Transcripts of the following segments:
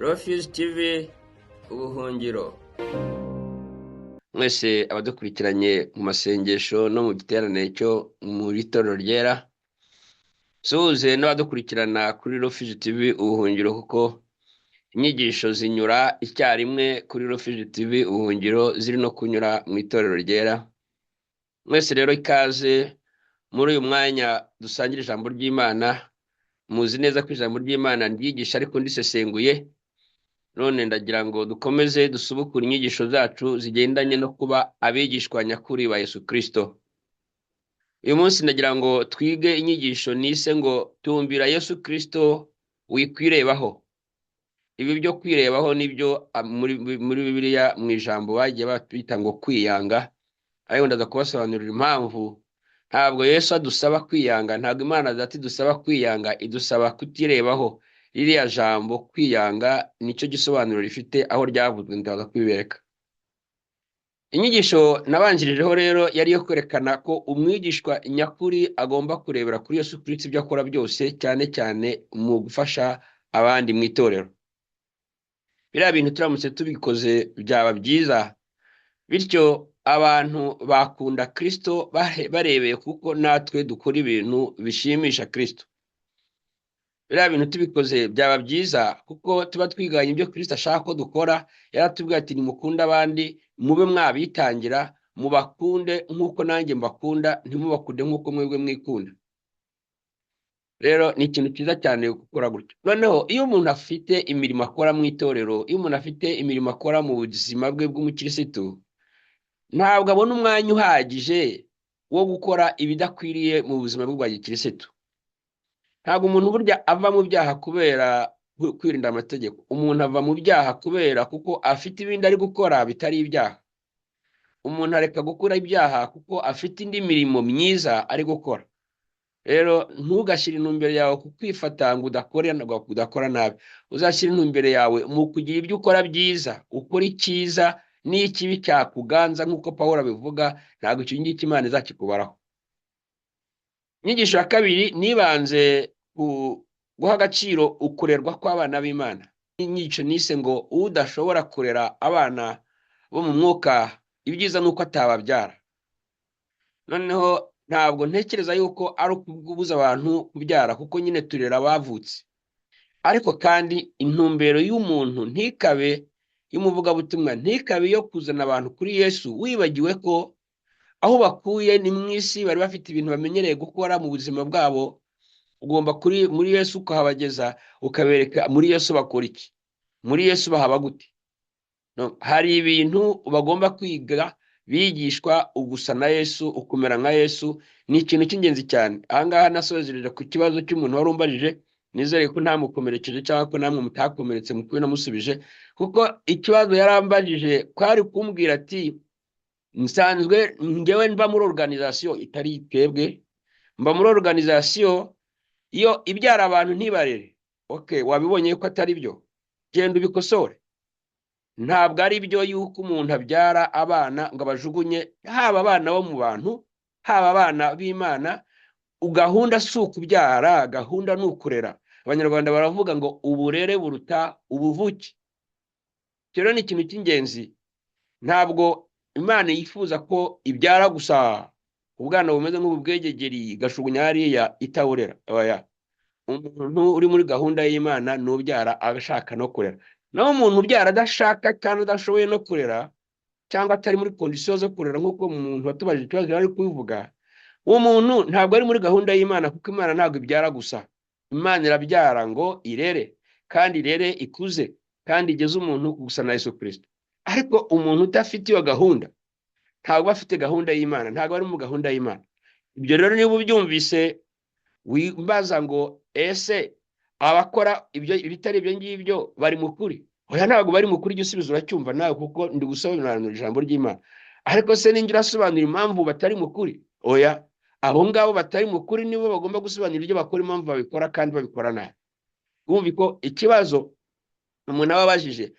Refuge TV ubuhungiro. Mwese abadukurikiranye mu masengesho no mu giterane cyo mu itorero ryera, suhuze n'abadukurikirana kuri Refuge TV ubuhungiro, kuko inyigisho zinyura icyarimwe kuri Refuge TV ubuhungiro ziri no kunyura mu itorero ryera. Mwese rero ikaze muri uyu mwanya dusangira ijambo ry'Imana. Muzi neza ko ijambo ry'Imana ryigisha ariko ndisesenguye. None ndagira ngo dukomeze dusubukure inyigisho zacu zigendanye no kuba abigishwa nyakuri ba Yesu Kristo. Uyu munsi ndagira ngo twige inyigisho nise ngo "Tumbira Yesu Kristo, wikwirebaho." Ibi byo kwirebaho nibyo muri Bibiliya mu ijambo bagiye bita ngo kwiyanga, ariko ndaza kubasobanurira impamvu. Ntabwo Yesu adusaba kwiyanga, ntabwo Imana Data idusaba kwiyanga, idusaba kutirebaho. Ririya jambo kwiyanga nicyo gisobanuro rifite aho ryavuzwe, ndaza kubibereka. Inyigisho nabanjirijeho rero yari iyo kwerekana ko umwigishwa nyakuri agomba kurebera kuri Yesu Kristo ibyo akora byose, cyane cyane mu gufasha abandi mu itorero. Biriya bintu turamutse tubikoze byaba byiza, bityo abantu bakunda Kristo barebeye kuko natwe dukora ibintu bishimisha Kristo. Biriya bintu tubikoze byaba byiza kuko tuba twiganye ibyo Kristo ashaka ko dukora. Yaratubwiye ati: "Nimukunde abandi, mube mwabitangira, mubakunde nk'uko nanjye mbakunda, ntimubakunde nk'uko mwebwe mwikunda." Rero ni ikintu cyiza cyane gukora gutyo. Noneho iyo umuntu afite imirimo akora mu itorero, iyo umuntu afite imirimo akora mu buzima bwe bw'umukirisitu, ntabwo abona umwanya uhagije wo gukora ibidakwiriye mu buzima bwe bwa gikirisitu. Ntabwo umuntu burya ava mu byaha kubera kwirinda amategeko. Umuntu ava mu byaha kubera kuko afite ibindi ari gukora bitari ibyaha. Umuntu areka gukora ibyaha kuko afite indi mirimo myiza ari gukora. Rero ntugashyire intumbero yawe ku kwifata ngo udakora nabi. Uzashyire intumbero yawe mu kugira ibyo ukora byiza, ukora icyiza, n'ikibi cyakuganza, nk'uko Paul abivuga, ntabwo icyo ngicyo Imana izakikubaraho. Inyigisho ya kabiri nibanze ku guha agaciro ukurerwa kw'abana b'Imana. Inyigisho nise ngo "Udashobora kurera abana bo mu mwuka, ibyiza ni uko atababyara." Noneho ntabwo ntekereza yuko ari ukubuza abantu kubyara, kuko nyine turera abavutse. Ariko kandi intumbero y'umuntu ntikabe y'umuvugabutumwa, ntikabe iyo kuzana abantu kuri Yesu wibagiwe ko aho bakuye ni mu isi, bari bafite ibintu bamenyereye gukora mu buzima bwabo. Ugomba kuri muri Yesu ukahabageza, ukabereka muri Yesu bakora iki, muri Yesu bahaba gute. No, hari ibintu bagomba kwiga, bigishwa ugusa na Yesu, ukumera nka Yesu. Ni ikintu cy'ingenzi cyane. Ahangaha nasozereje ku kibazo cy'umuntu wari umbajije. Nizere ko ntamukomerekeje cyangwa ko namwe mutakomeretse mu kuba namusubije, kuko ikibazo yarambajije kwari kumbwira ati: "Nsanzwe ngewe mba muri organisation itari twebwe, mba muri organisation iyo ibyara abantu ntibarere." Okay, wabibonye ko atari byo, genda ubikosore. Ntabwo ari byo yuko umuntu abyara abana ngo abajugunye, haba abana bo mu bantu, haba abana b'Imana. Gahunda si ukubyara, gahunda ni ukurera. Abanyarwanda baravuga ngo uburere buruta ubuvuke. Icyo rero ni ikintu cy'ingenzi. Ntabwo Imana yifuza ko ibyara gusa ubwana bumeze nk'ububwegegeri, igashugunya hariya itaburera. Oya, umuntu uri muri gahunda y'Imana ni ubyara ashaka no kurera. Naho umuntu ubyara adashaka kandi adashoboye no kurera, cyangwa atari muri condition zo kurera, nk'uko umuntu watubajije ikibazo yari ari kubivuga, uwo muntu ntabwo ari muri gahunda y'Imana, kuko Imana ntabwo ibyara gusa. Imana irabyara ngo irere, kandi irere ikuze, kandi igeze umuntu ku gusa na Yesu Kirisito. Ariko umuntu udafite iyo gahunda ntabwo aba afite gahunda y'Imana, ntabwo ari mu gahunda y'Imana. Ibyo rero niba ubyumvise wimbaza ngo: "Ese abakora ibyo ibitari ibyo ngibyo bari mu kuri?" Oya, ntabwo bari mu kuri. Igisubizo uracyumva nawe, kuko ndi gusobanura ijambo ry'Imana. Ariko se ninjye urasobanura impamvu batari mu kuri? Oya, abo ngabo batari mu kuri nibo bagomba gusobanura ibyo bakora, impamvu babikora, kandi babikora nabi. Wumva ko ikibazo umuntu aba abajije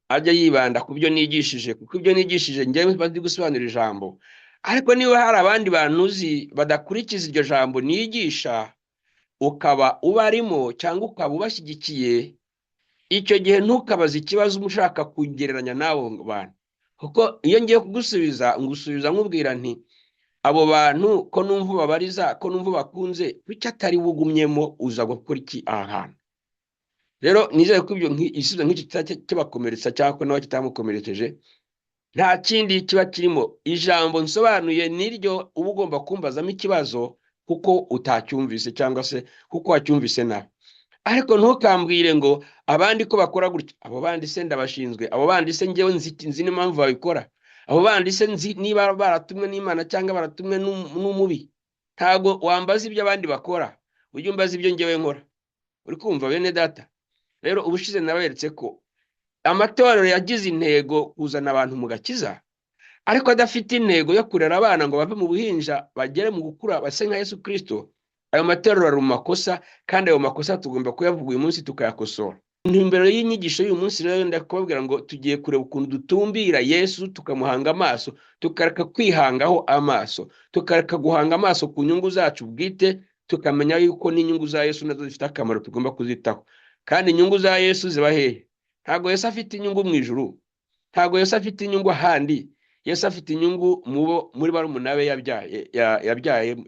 ajya yibanda ku byo nigishije, kuko ibyo nigishije njyewe mba ndi gusobanura ijambo. Ariko niba hari abandi bantu uzi badakurikiza iryo jambo nigisha, ukaba ubarimo cyangwa ukaba ubashyigikiye, Icyo gihe ntukabaze ikibazo ushaka kugereranya n'abo bantu, kuko iyo ngiye kugusubiza ngusubiza nkubwira nti: "Abo bantu ko numva ubabariza, ko numva bakunze, kuki atari bugumyemo? Uza gukora iki aha hantu?" Rero nizere ko ibyo igisubizo nk'iki kitajya kibakomeretsa, cyangwa ko nawe kitamukomerekeje. Nta kindi kiba kirimo, ijambo nsobanuye niryo uba ugomba kumbazamo ikibazo, kuko utacyumvise cyangwa se kuko wacyumvise nabi. Ariko ntukambwire ngo abandi ko bakora gutya. Abo bandi se ndabashinzwe? Abo bandi se njyewe nzi n'impamvu babikora? Abo bandi se nzi niba baratumwe n'Imana cyangwa baratumwe n'umubi? Ntabwo wambaza ibyo abandi bakora, ujye umbaza ibyo njyewe nkora. Uri kumva, bene data? Rero ubushize naberetse ko amatorero yagize intego kuzana abantu mu gakiza, ariko adafite intego yo kurera abana ngo bave mu buhinja bagere mu gukura base nka Yesu Kirisito. Ayo matorero ari mu makosa, kandi ayo makosa tugomba kuyavuga uyu munsi tukayakosora. Intumbero y'inyigisho y'uyu munsi rero, ndakubabwira ngo tugiye kureba ukuntu dutumbira Yesu, tukamuhanga amaso, tukareka kwihangaho amaso, tukareka guhanga amaso ku nyungu zacu bwite, tukamenya yuko n'inyungu za Yesu nazo zifite akamaro, tugomba kuzitaho. Kandi inyungu za Yesu ziba hehe? Ntabwo Yesu afite inyungu mu ijuru, ntabwo Yesu afite inyungu ahandi. Yesu afite inyungu muri barumuna be yabyaye,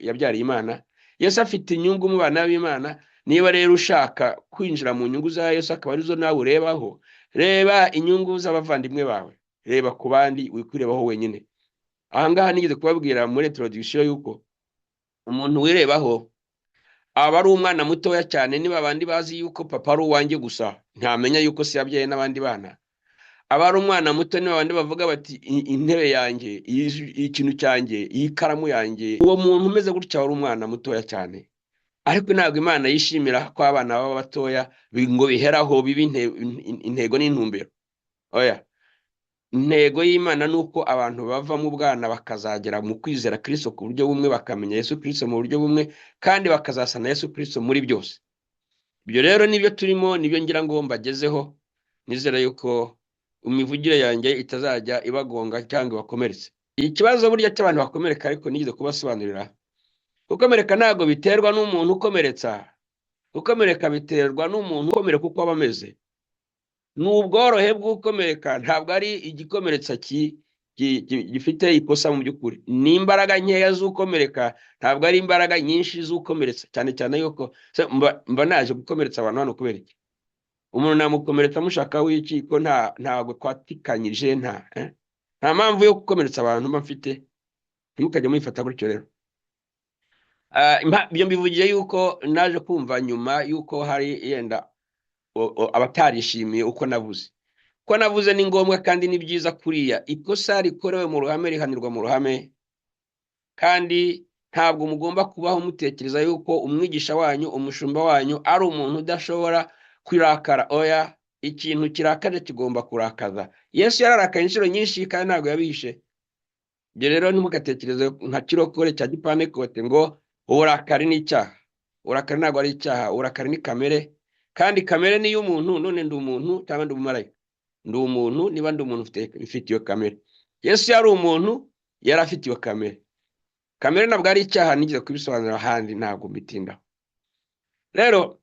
yabyariye Imana. Yesu afite inyungu mu bana b'Imana. Niba rero ushaka kwinjira mu nyungu za Yesu, akaba arizo nawe urebaho, reba inyungu z'abavandimwe bawe, reba ku bandi, wikwirebaho wenyine. Ahangaha nigeze kubabwira muri introduction yuko umuntu wirebaho aba ari umwana mutoya cyane. Niba abandi bazi yuko papa ari uwanjye gusa, ntamenya yuko se yabyaye n'abandi bana, aba ari umwana muto. Niba abandi bavuga bati: "Intebe yanjye, ikintu cyanjye, iyi karamu yanjye", uwo muntu umeze gutya wari umwana mutoya cyane. Ariko ntabwo Imana yishimira ko abana baba batoya ngo biheraho bibe intego n'intumbero. Oya, intego y'Imana ni uko abantu bava mu bwana bakazagera mu kwizera Kirisito ku buryo bumwe, bakamenya Yesu Kirisito mu buryo bumwe, kandi bakazasa na Yesu Kirisito muri byose. Ibyo rero nibyo turimo, nibyo ngira ngo mbagezeho. Nizera yuko imivugire yanjye itazajya ibagonga cyangwa ibakomeretse. Ikibazo burya cy'abantu bakomereka, ariko nigeze kubasobanurira, gukomereka ntabwo biterwa n'umuntu ukomeretsa. Gukomereka biterwa n'umuntu ukomereka uko aba ameze. Ni ubworohe bw'ukomereka, ntabwo ari igikomeretsa gifite ikosa. Mu by'ukuri ni imbaraga nkeya z'ukomereka, ntabwo ari imbaraga nyinshi z'ukomeretsa. Cyane cyane yuko mba naje gukomeretsa abantu hano kubera iki? Umuntu namukomeretsa mushaka w'iki, ko ntabwo twatikanyije? Nta mpamvu yo gukomeretsa abantu mba mfite. Ntimukajye mubifata gutyo rero. Ibyo mbivugiye yuko naje kumva nyuma yuko hari yenda abatarishimiye uko navuze. Ko navuze ni ngombwa kandi ni byiza. Kuriya ikosa rikorewe mu ruhame rihanirwa mu ruhame, kandi ntabwo mugomba kubaho mutekereza yuko umwigisha wanyu, umushumba wanyu, ari umuntu udashobora kwirakara. Oya, ikintu kirakaje kigomba kurakaza. Yesu yararakaye inshuro nyinshi kandi ntabwo yabihishe. Ibyo rero ntimugatekereze nka kirokore cya gipantekote ngo uburakari ni icyaha. Uburakari ntabwo ari icyaha, uburakari ni kamere, kandi kamere ni iy'umuntu. None ndi umuntu cyangwa ndi umumarayika? Ndi umuntu. Niba ndi umuntu, mfite iyo kamere. Yesu yari umuntu, yari afite iyo kamere. Kamere ntabwo ari icyaha, nigeze kubisobanura ahandi, ntabwo mbitindaho. Rero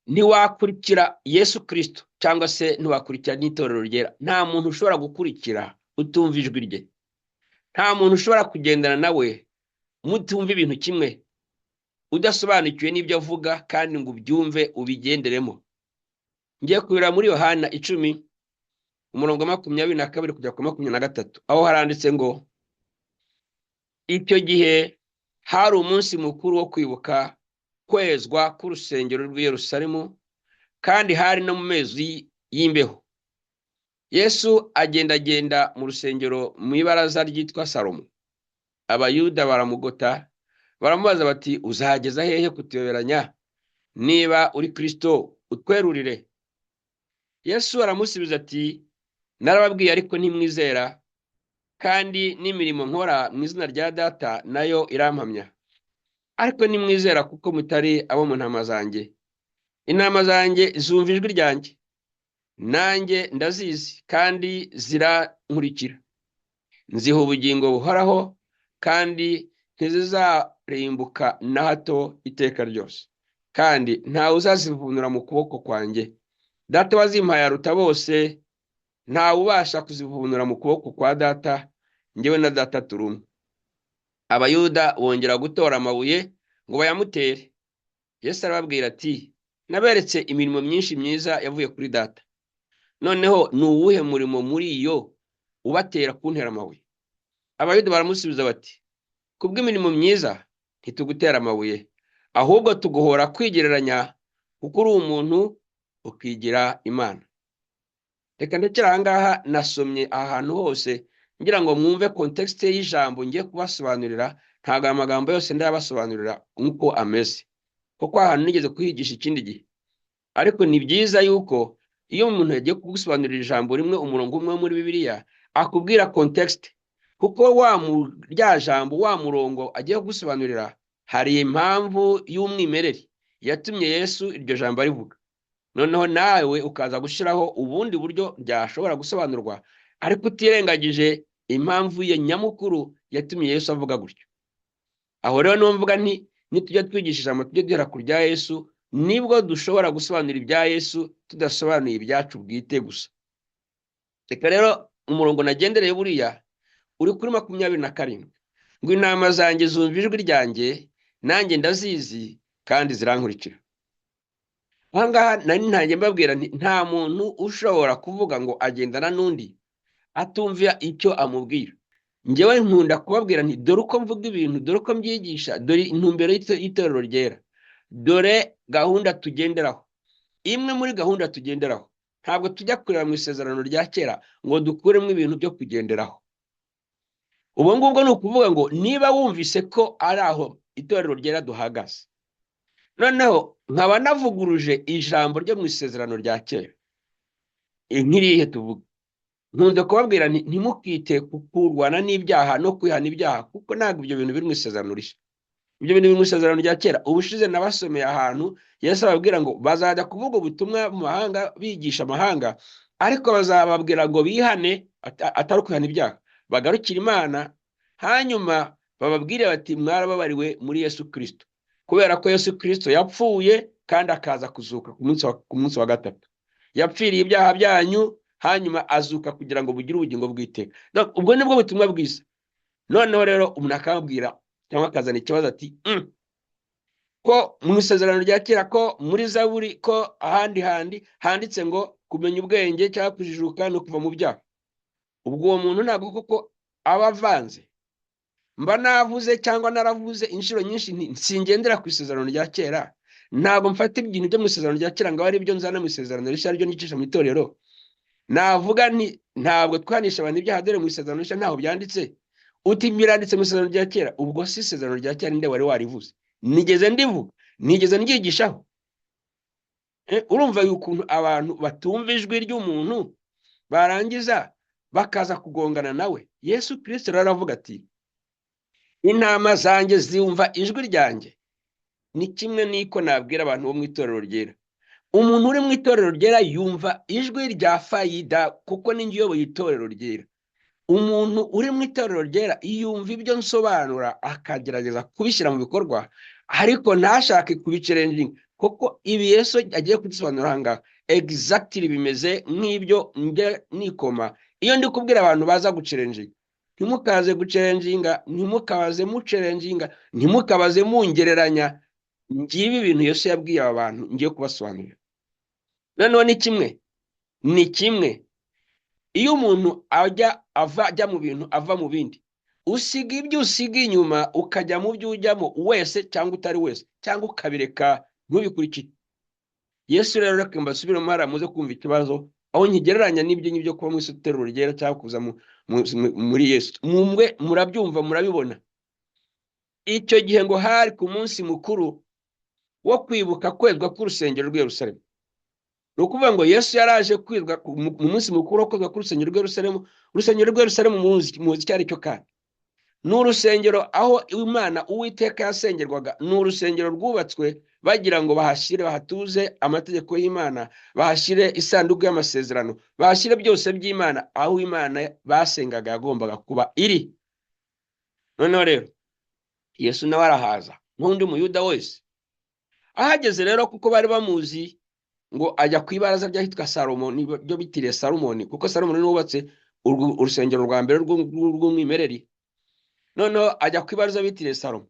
ntiwakurikira Yesu Kirisito cyangwa se ntiwakurikira n'itorero ryera. Nta muntu ushobora gukurikira utumva ijwi rye, nta muntu ushobora kugendana nawe mutumva ibintu kimwe, udasobanukiwe n'ibyo avuga kandi ngo ubyumve ubigenderemo. Ngiye kubira muri Yohana 10, umurongo 22 kujya ku 23, aho haranditse ngo: "Icyo gihe hari umunsi mukuru wo kwibuka kwezwa k'urusengero rw'i Yerusalemu, kandi hari no mu mezi y'imbeho. Yesu agendagenda mu rusengero mu ibaraza ryitwa Salomo. Abayuda baramugota, baramubaza bati: 'Uzageza hehe kutuyoberanya? Niba uri Kristo, utwerurire.' Yesu aramusubiza ati: 'Narababwiye ariko ntimwizera. Kandi n'imirimo nkora mu izina rya Data nayo irampamya, ariko ntimwizera kuko mutari abo mu ntama zanjye. Intama zanjye zumva ijwi ryanjye, nanjye ndazizi kandi zirankurikira. Nziha ubugingo buhoraho, kandi ntizizarimbuka na hato iteka ryose, kandi ntawe uzazivunura mu kuboko kwanjye.'" Data wazimpaye aruta bose, ntawe ubasha kuzivunura mu kuboko kwa Data, njyewe na Data turi umwe. Abayuda bongera gutora amabuye ngo bayamutere. Yesu arababwira ati: "Naberetse imirimo myinshi myiza yavuye kuri Data. Noneho ni uwuhe murimo muri iyo ubatera kuntera amabuye?" Abayuda baramusubiza bati: "Kubw'imirimo myiza ntitugutera amabuye, ahubwo tuguhora kwigereranya, kuko uri umuntu ukigira Imana." Reka ndekere aha ngaha. Nasomye aha hantu hose ngira ngo mwumve contexte y'ijambo ngiye kubasobanurira. Ntabwo aya magambo yose ndayabasobanurira nk'uko ameze, kuko ahantu nigeze kuhigisha ikindi gihe. Ariko ni byiza yuko iyo umuntu yagiye kugusobanurira ijambo rimwe, umurongo umwe muri Bibiliya, akubwira contexte, kuko wa rya jambo, wa murongo agiye kugusobanurira, hari impamvu y'umwimerere yatumye Yesu iryo jambo arivuga. Noneho nawe ukaza gushyiraho ubundi buryo byashobora gusobanurwa, ariko utirengagije impamvu ye nyamukuru yatumye Yesu avuga gutyo. Aho rero niyo mvuga nti nitujya twigisha ijambo, tujye duhera ku rya Yesu, nibwo dushobora gusobanura ibya Yesu tudasobanuye ibyacu bwite gusa. Reka rero umurongo nagendereye buriya uri kuri 27, ngo: "Intama zanjye zumva ijwi ryanjye, nanjye ndazizi kandi zirankurikira." Aha ngaha nari ntangiye mbabwira nti nta muntu ushobora kuvuga ngo agendana n'undi atumva icyo amubwira. Njyewe nkunda kubabwira nti: "Dore uko mvuga ibintu, dore uko mbyigisha, dore intumbero y'Itorero Ryera, dore gahunda tugenderaho." Imwe muri gahunda tugenderaho, ntabwo tujya kureba mu Isezerano rya Kera ngo dukuremo ibintu byo kugenderaho. Ubwo ngubwo ni ukuvuga ngo niba wumvise ko ari aho Itorero Ryera duhagaze, noneho nkaba navuguruje ijambo ryo mu Isezerano rya Kera, nk'irihe tuvuga? Nkunze kubabwira nti: "Ntimukite ku kurwana n'ibyaha no kwihana ibyaha, kuko ntabwo ibyo bintu biri mu Isezerano Rishya, ibyo bintu biri mu Isezerano rya Kera." Ubushize nabasomeye ahantu Yesu ababwira ngo bazajya kuvuga ubutumwa mu mahanga, bigisha amahanga, ariko bazababwira ngo bihane, atari ukwihana ibyaha, bagarukire Imana, hanyuma bababwire bati: "Mwarababariwe muri Yesu Kirisito, kubera ko Yesu Kirisito yapfuye kandi akaza kuzuka ku munsi wa gatatu. Yapfiriye ibyaha byanyu, hanyuma azuka kugira ngo bugire ubugingo bw'iteka." Donc, ubwo nibwo butumwa bwiza. Noneho rero umuntu akababwira cyangwa akazana ikibazo ati: Ko mu Isezerano rya Kera, ko muri Zaburi, ko ahandi handi handitse ngo kumenya ubwenge cyangwa kujijuka no kuva mu byaha?" Ubwo uwo muntu ntabwo koko aba avanze. Mba navuze cyangwa naravuze inshuro nyinshi nti singendera ku Isezerano rya Kera, ntabwo mfata ibintu byo mu Isezerano rya Kera ngo abe ari byo nzana mu Isezerano Rishya, aribyo nicisha mu itorero. Navuga nti ntabwo twanisha abantu ibyaha, dore mu Isezerano Rishya ntaho byanditse. Uti: "Biranditse mu Isezerano rya Kera." Ubwo si Isezerano rya Kera ninde wari warivuze? Nigeze ndivuga? Nigeze ndyigishaho? Urumva ukuntu abantu batumva ijwi ry'umuntu, barangiza bakaza kugongana nawe. Yesu Kirisito rero aravuga ati: "Intama zanjye zumva ijwi ryanjye." Ni kimwe n'iko nabwira abantu bo mu Itorero Ryera. Umuntu uri mu Itorero Ryera yumva ijwi rya Fayida, kuko ninjye uyoboye Itorero Ryera. Umuntu uri mu Itorero Ryera yumva ibyo nsobanura, akagerageza kubishyira mu bikorwa, ariko ntashake kubichallenginga, kuko ibi Yesu agiye kudusobanura aha ngaha exactly bimeze nk'ibyo njya nikoma iyo ndi kubwira abantu baza guchallenginga: ntimukaze guchallenginga, ntimukabaze muchallenginga, ntimukabaze mungereranya. Ngibi ibintu Yesu yabwiye aba bantu ngiye kubasobanurira. Noneho ni kimwe, ni kimwe iyo umuntu ajya ava ajya mu bintu, ava mu bindi, usiga ibyo usiga inyuma ukajya mu byo ujyamo wese cyangwa utari wese, cyangwa ukabireka ntubikurikire. Yesu rero, reka mbasubiremo hariya muze kumva ikibazo aho nkigereranya n'ibyo ngibyo, kuba mu Itorero Ryera cyangwa kuza muri Yesu. Mumwe murabyumva, murabibona. Icyo gihe ngo hari ku munsi mukuru wo kwibuka kwezwa k'urusengero rw'i Yerusalemu. Ni ukuvuga ngo Yesu yaraje kwezwa mu munsi mukuru wo kwezwa k'urusengero rw'i Yerusalemu. Urusengero rw'i Yerusalemu muzi icyo ari cyo, kandi ni urusengero aho Imana Uwiteka yasengerwaga. Ni urusengero rwubatswe bagira ngo bahashyire, bahatuze amategeko y'Imana, bahashyire isanduku y'amasezerano, bahashyire byose by'Imana, aho Imana basengaga yagombaga kuba iri. Noneho rero Yesu nawe arahaza nk'undi Muyuda wese. Ahageze rero, kuko bari bamuzi Ngo ajya ku ibaraza ry'ahitwa Salomo, nibyo bitiriye Salomoni, kuko Salomoni niwe wubatse urusengero rwa mbere rw'umwimerere. Noneho ajya ku ibaraza bitiriye Salomo.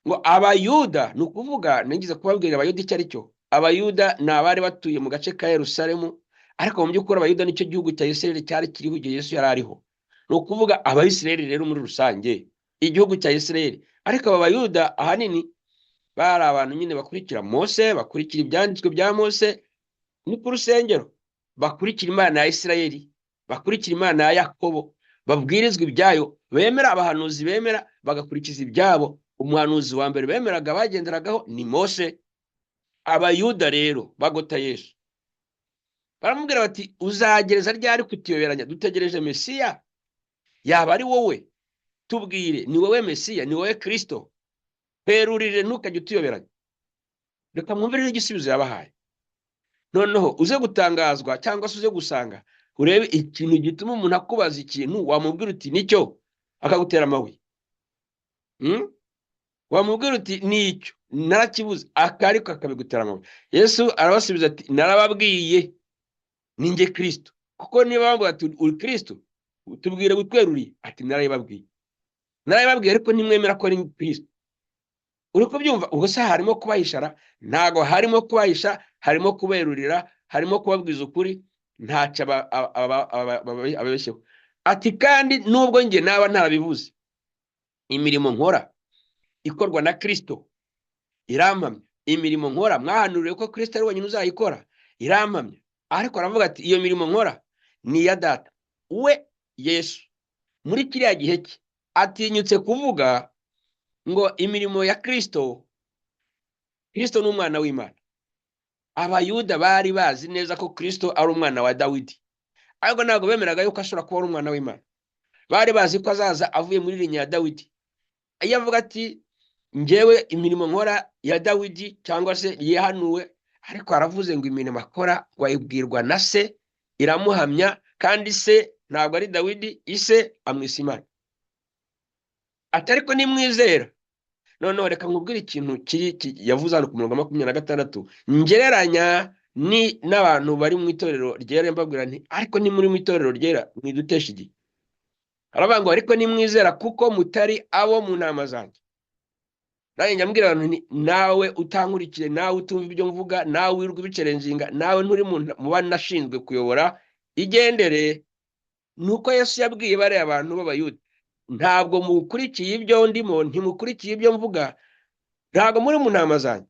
Ngo Abayuda, ni ukuvuga nigeze kubabwira Abayuda icyo ari cyo. Abayuda ni abari batuye mu gace ka Yerusalemu, ariko mu by'ukuri Abayuda nicyo gihugu cya Isirayeli cyari kiriho igihe Yesu yari ariho. Ni ukuvuga Abayisirayeli rero muri rusange, igihugu cya Isirayeli. Ariko aba Bayuda ahanini bari abantu nyine bakurikira Mose, bakurikira ibyanditswe bya Mose, ni ku rusengero, bakurikira Imana ya Isirayeli, bakurikira Imana ya Yakobo, babwirizwa ibyayo, bemera abahanuzi, bemera bagakurikiza ibyabo. Umuhanuzi wa mbere bemeraga bagenderagaho ni Mose. Abayuda rero bagota Yesu, baramubwira bati: "Uzagereza ryari kutuyoberanya? Dutegereje Mesiya. Yaba ari wowe, tubwire, ni wowe Mesiya? Ni wowe Kirisito? Twerurire, ntukajye utuyoberanya." Reka mwumve igisubizo yabahaye. Noneho uze gutangazwa cyangwa se uze gusanga urebe ikintu gituma umuntu akubaza ikintu, wamubwira uti "Nicyo", akagutera amabuye. Wamubwira uti "Nicyo", narakibuze, ariko akabigutera amabuye. Yesu arabasubiza ati: "Narababwiye, ni njye Kirisito." Kuko niba bavuga ati: "Uri Kirisito, tubwire, witweruriye." Ati: "Narabibabwiye, narabibabwiye, ariko ntimwemera ko ari Kirisito." Uri kubyumva? Ubwo se harimo kubahishara? Ntabwo harimo kubahisha, harimo kuberurira, harimo kubabwiza ukuri, ntacyo ababeshyeho. Ati: "Kandi nubwo njye naba ntarabivuze, imirimo nkora ikorwa na Kirisito irampamya." Imirimo nkora mwahanuriwe ko Kirisito ari wenyine uzayikora, irampamya. Ariko aravuga ati: "Iyo mirimo nkora ni iya Data." We Yesu muri kiriya gihe cye atinyutse kuvuga ngo imirimo ya Kirisito, Kirisito ni umwana w'Imana. Abayuda bari bazi neza ko Kirisito ari umwana wa Dawidi, ariko ntabwo bemeraga yuko ashobora kuba ari umwana w'Imana. Bari bazi ko azaza avuye muri ligne ya Dawidi. Iyo avuga ati: "Ngewe imirimo nkora ya Dawidi", cyangwa se yihanuwe, ariko aravuze ngo imirimo akora ngo ayibwirwa na Se, iramuhamya, kandi Se ntabwo ari Dawidi, ise amwisa Imana. Ati: "Ariko nimwizera." Noneho reka nkubwire ikintu kiri yavuze hano ku murongo wa 26, ngereranya ni n'abantu bari mu itorero ryera. Mbabwira nti: "Ariko ni muri mu itorero ryera, mwidutesha igihe." Aravuga ngo: "Ariko nimwizera kuko mutari abo mu ntama zanjye." Nanjye njya mbwira abantu nti: "Nawe utankurikiye, nawe utumva ibyo mvuga, nawe wirirwa ubichallenginga, nawe nturi mu banashinzwe kuyobora, igendere." Ni uko Yesu yabwiye bariya bantu b'Abayuda: "Ntabwo mukurikiye ibyo ndimo, ntimukurikiye ibyo mvuga, ntabwo muri mu ntama zanjye."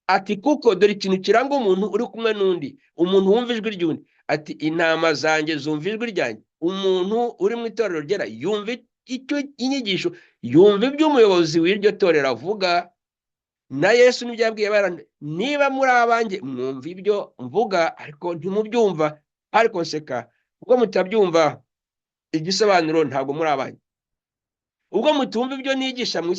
Ati: "Kuko dore ikintu kiranga umuntu uri kumwe n'undi, umuntu wumva ijwi ry'undi." Ati: "Intama zanjye zumva ijwi ryanjye." Umuntu uri mu itorero ryera yumva icyo inyigisho, yumva ibyo umuyobozi w'iryo torero avuga. Na Yesu nibyo yabwiye barandi: "Niba muri abanjye, mwumva ibyo mvuga, ariko ntimubyumva." Ariko nseka ubwo mutabyumva, igisobanuro ntabwo muri abanjye. Ubwo mutumva ibyo nigisha mu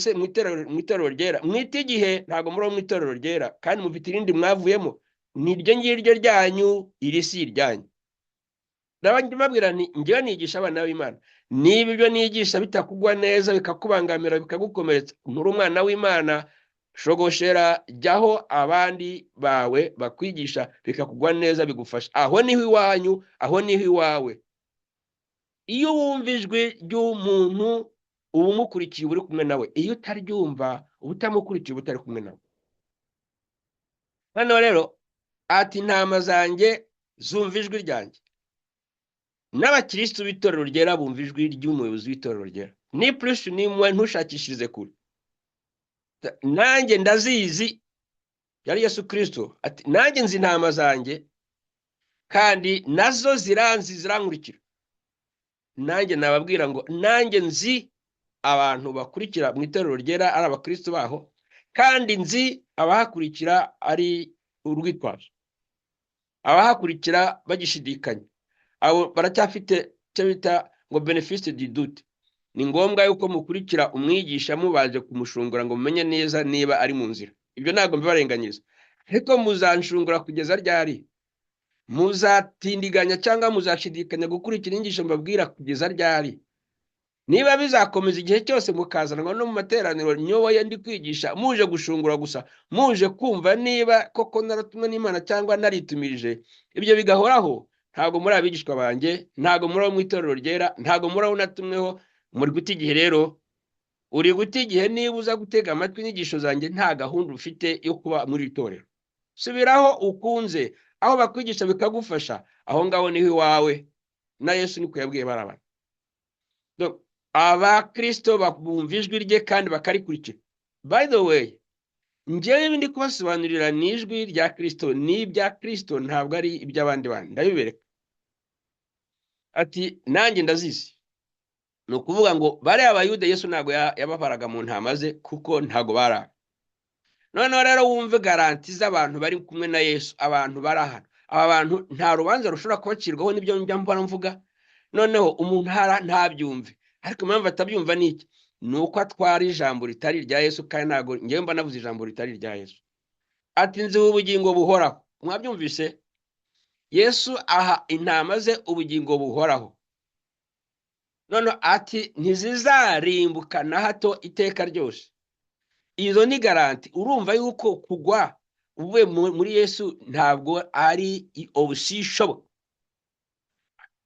itorero ryera, mwite igihe, ntabwo muri mu itorero ryera, kandi mufite irindi mwavuyemo, niryo ngiryo ryanyu, iri si iryanyu. Mbabwira nti: "Ngewe nigisha abana b'Imana. Niba ibyo nigisha bitakugwa neza, bikakubangamira, bikagukomeretsa, nturi umwana w'Imana. Shogoshera, jyaho abandi bawe bakwigisha bikakugwa neza, bigufasha. Aho niho iwanyu, aho niho iwawe." Iyo wumva ijwi ry'umuntu, uba umukurikiye, uba uri kumwe nawe. Iyo utaryumva, uba utamukurikiye, uba utari kumwe nawe. Hano rero ati: "Intama zanjye zumva ijwi ryanjye." N'abakirisitu b'itorero ryera bumva ijwi ry'umuyobozi w'itorero ryera. Ni plus ni moins, ntushakishirize kure. "Nanjye ndazizi." Yari Yesu Kirisito. Ati: "Nanjye nzi intama zanjye, kandi nazo ziranzi, zirankurikira." Nanjye nababwira ngo nanjye nzi abantu bakurikira mu itorero ryera ari abakristo baho, kandi nzi abahakurikira ari urwitwazo, abahakurikira bagishidikanya. Abo baracyafite icyo bita ngo bénéfice du doute. Ni ngombwa yuko mukurikira umwigisha mubaje kumushungura ngo mumenye neza niba ari mu nzira. Ibyo ntabwo mbibarenganyiriza. Ariko muzanshungura kugeza ryari? Muzatindiganya cyangwa muzashidikanya gukurikira inyigisho mbabwira kugeza ryari? Niba bizakomeza igihe cyose mukazanwa no mu materaniro nyoboye ndi kwigisha, muje gushungura gusa, muje kumva niba koko naratumwe n'Imana cyangwa naritumirije, ibyo bigahoraho, ntabwo muri abigishwa banjye, ntabwo muri abo mu itorero ryera, ntabwo muri abo natumweho. Muri guta igihe rero, uri guta igihe niba uza gutega amatwi inyigisho zanjye nta gahunda ufite yo kuba muri iri torero. Subiraho ukunze, aho bakwigisha bikagufasha, aho ngaho niho iwawe. Na Yesu niko yabwiye bari abantu. Abakristo bumva ijwi rye kandi bakarikurikira. By the way, njyewe ibi ndi kubasobanurira ni ijwi rya Kristo, ni ibya Kristo, ntabwo ari iby'abandi bantu. Ndabibereka. Ati nanjye ndazizi. Ni ukuvuga ngo bariya Abayuda Yesu ntabwo yababaraga mu ntama ze, kuko ntabwo bari aho. Noneho rero wumve garantie z'abantu bari kumwe na Yesu, abantu bari hano. Aba bantu nta rubanza rushobora kubacirwaho, n'ibyo njya mbona mvuga. Noneho umuntu ntabyumve, ariko impamvu atabyumva ni iki? Ni uko atwara ijambo ritari irya Yesu, kandi ntabwo ngewe mba navuze ijambo ritari irya Yesu. Ati nziha ubugingo buhoraho. Mwabyumvise? Yesu aha intama ze ubugingo buhoraho. Noneho ati ntizizarimbuka na hato iteka ryose. Izo ni garantie. Urumva yuko kugwa uvuye muri Yesu ntabwo ari option ishoboka.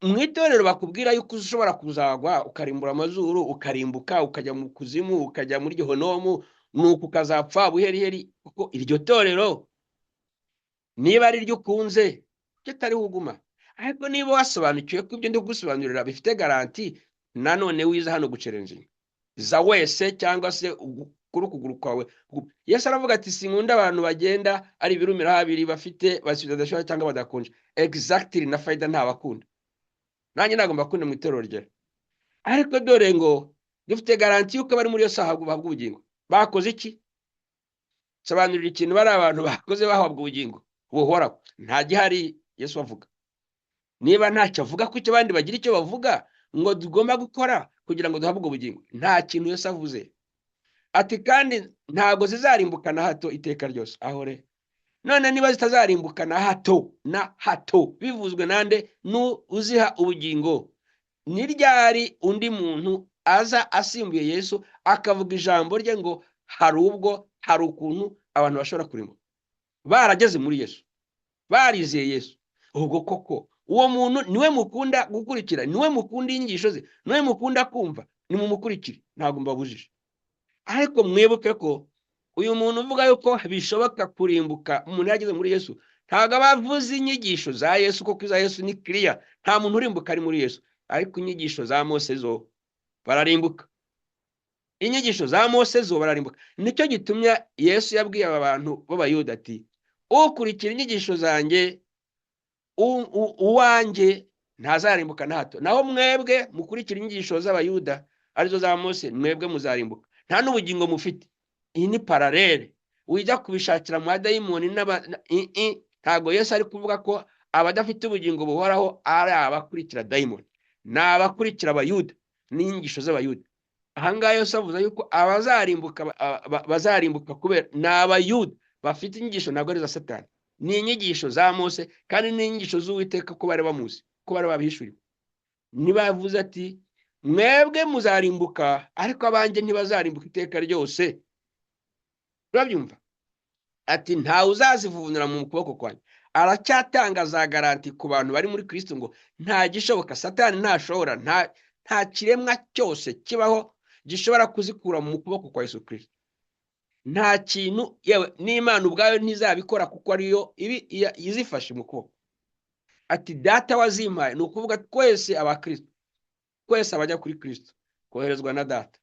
Mu itorero bakubwira yuko ushobora kuzagwa ukarimbura amazuru, ukarimbuka, ukajya mu kuzimu, ukajya muri gihonomu, nuko ukazapfa buheriheri, kuko iryo torero niba ari ryo ukunze, cyo atariho uguma. Ariko niba wasobanukiwe ko ibyo ndi kugusobanurira bifite garantie, nanone wiza hano guchallenginga za wese cyangwa se kuri ukuguru kwawe. Yesu aravuga ati sinkunda abantu bagenda ari ibirumira habiri, bafite badashyuha cyangwa badakonje. Exactly, na fayida ntabakunda, nanjye ntabwo mbakunda mu itorero ryera. Ariko dore ngo dufite garantie y'uko abari muri Yesu bahabwa ubugingo. Bakoze iki? Sobanurira ikintu bari abantu bakoze bahabwa ubugingo buhoraho. Nta gihari Yesu avuga. Niba ntacyo avuga, kuko abandi bagira icyo bavuga ngo tugomba gukora kugira ngo duhabwe ubugingo, nta kintu Yesu avuze. Ati kandi ntabwo zizarimbuka na hato iteka ryose. Aho re none niba zitazarimbuka na hato na hato, bivuzwe nande? Uziha ubugingo. Ni ryari undi muntu aza asimbuye Yesu akavuga ijambo rye ngo hari ubwo hari ukuntu abantu bashobora kurimbuka barageze muri Yesu, barizeye Yesu? Ubwo koko uwo muntu niwe mukunda gukurikira, niwe mukunda inyigisho ze, niwe mukunda kumva, nimumukurikire, ntabwo mbabujije. Ariko mwibuke ko uyu muntu uvuga yuko bishoboka kurimbuka umuntu yageze muri Yesu, ntabwo aba avuze inyigisho za Yesu, kuko iza Yesu ni kiriya, nta muntu urimbuka ari muri Yesu. Ariko inyigisho za Mose zo bararimbuka, inyigisho za Mose zo bararimbuka. Nicyo gitumye Yesu yabwiye aba bantu b'Abayuda ati ukurikira inyigisho zanjye uwanjye ntazarimbuka na hato, naho mwebwe mukurikira inyigisho z'Abayuda arizo za Mose, mwebwe muzarimbuka, nta n'ubugingo mufite. Iyi ni parallèle, wijya kubishakira mu badayimoni. Ntabwo Yesu ari kuvuga ko abadafite ubugingo buhoraho ari abakurikira dayimoni, ni abakurikira Abayuda n'inyigisho z'Abayuda. Ahangaha Yesu avuze yuko abazarimbuka bazarimbuka kubera ni Abayuda bafite inyigisho, ntabwo ari iza Satani, ni inyigisho za Mose kandi ni inyigisho z'Uwiteka, ko bari bamuzi, ko bari babihishuriwe. Niba yavuze ati mwebwe muzarimbuka, ariko abanjye ntibazarimbuka iteka ryose, urabyumva? Ati ntawe uzazivunura mu kuboko kwanjye. Aracyatanga za garantie ku bantu bari muri Kristo ngo nta gishoboka, Satani ntashobora, nta kiremwa cyose kibaho gishobora kuzikura mu kuboko kwa Yesu Kristo. Nta kintu, yewe n'Imana ubwayo ntizabikora, kuko ariyo ibi izifashe mu kuboko. Ati Data wazimpaye, ni ukuvuga twese abakristo, twese abajya kuri Kristo koherezwa na Data,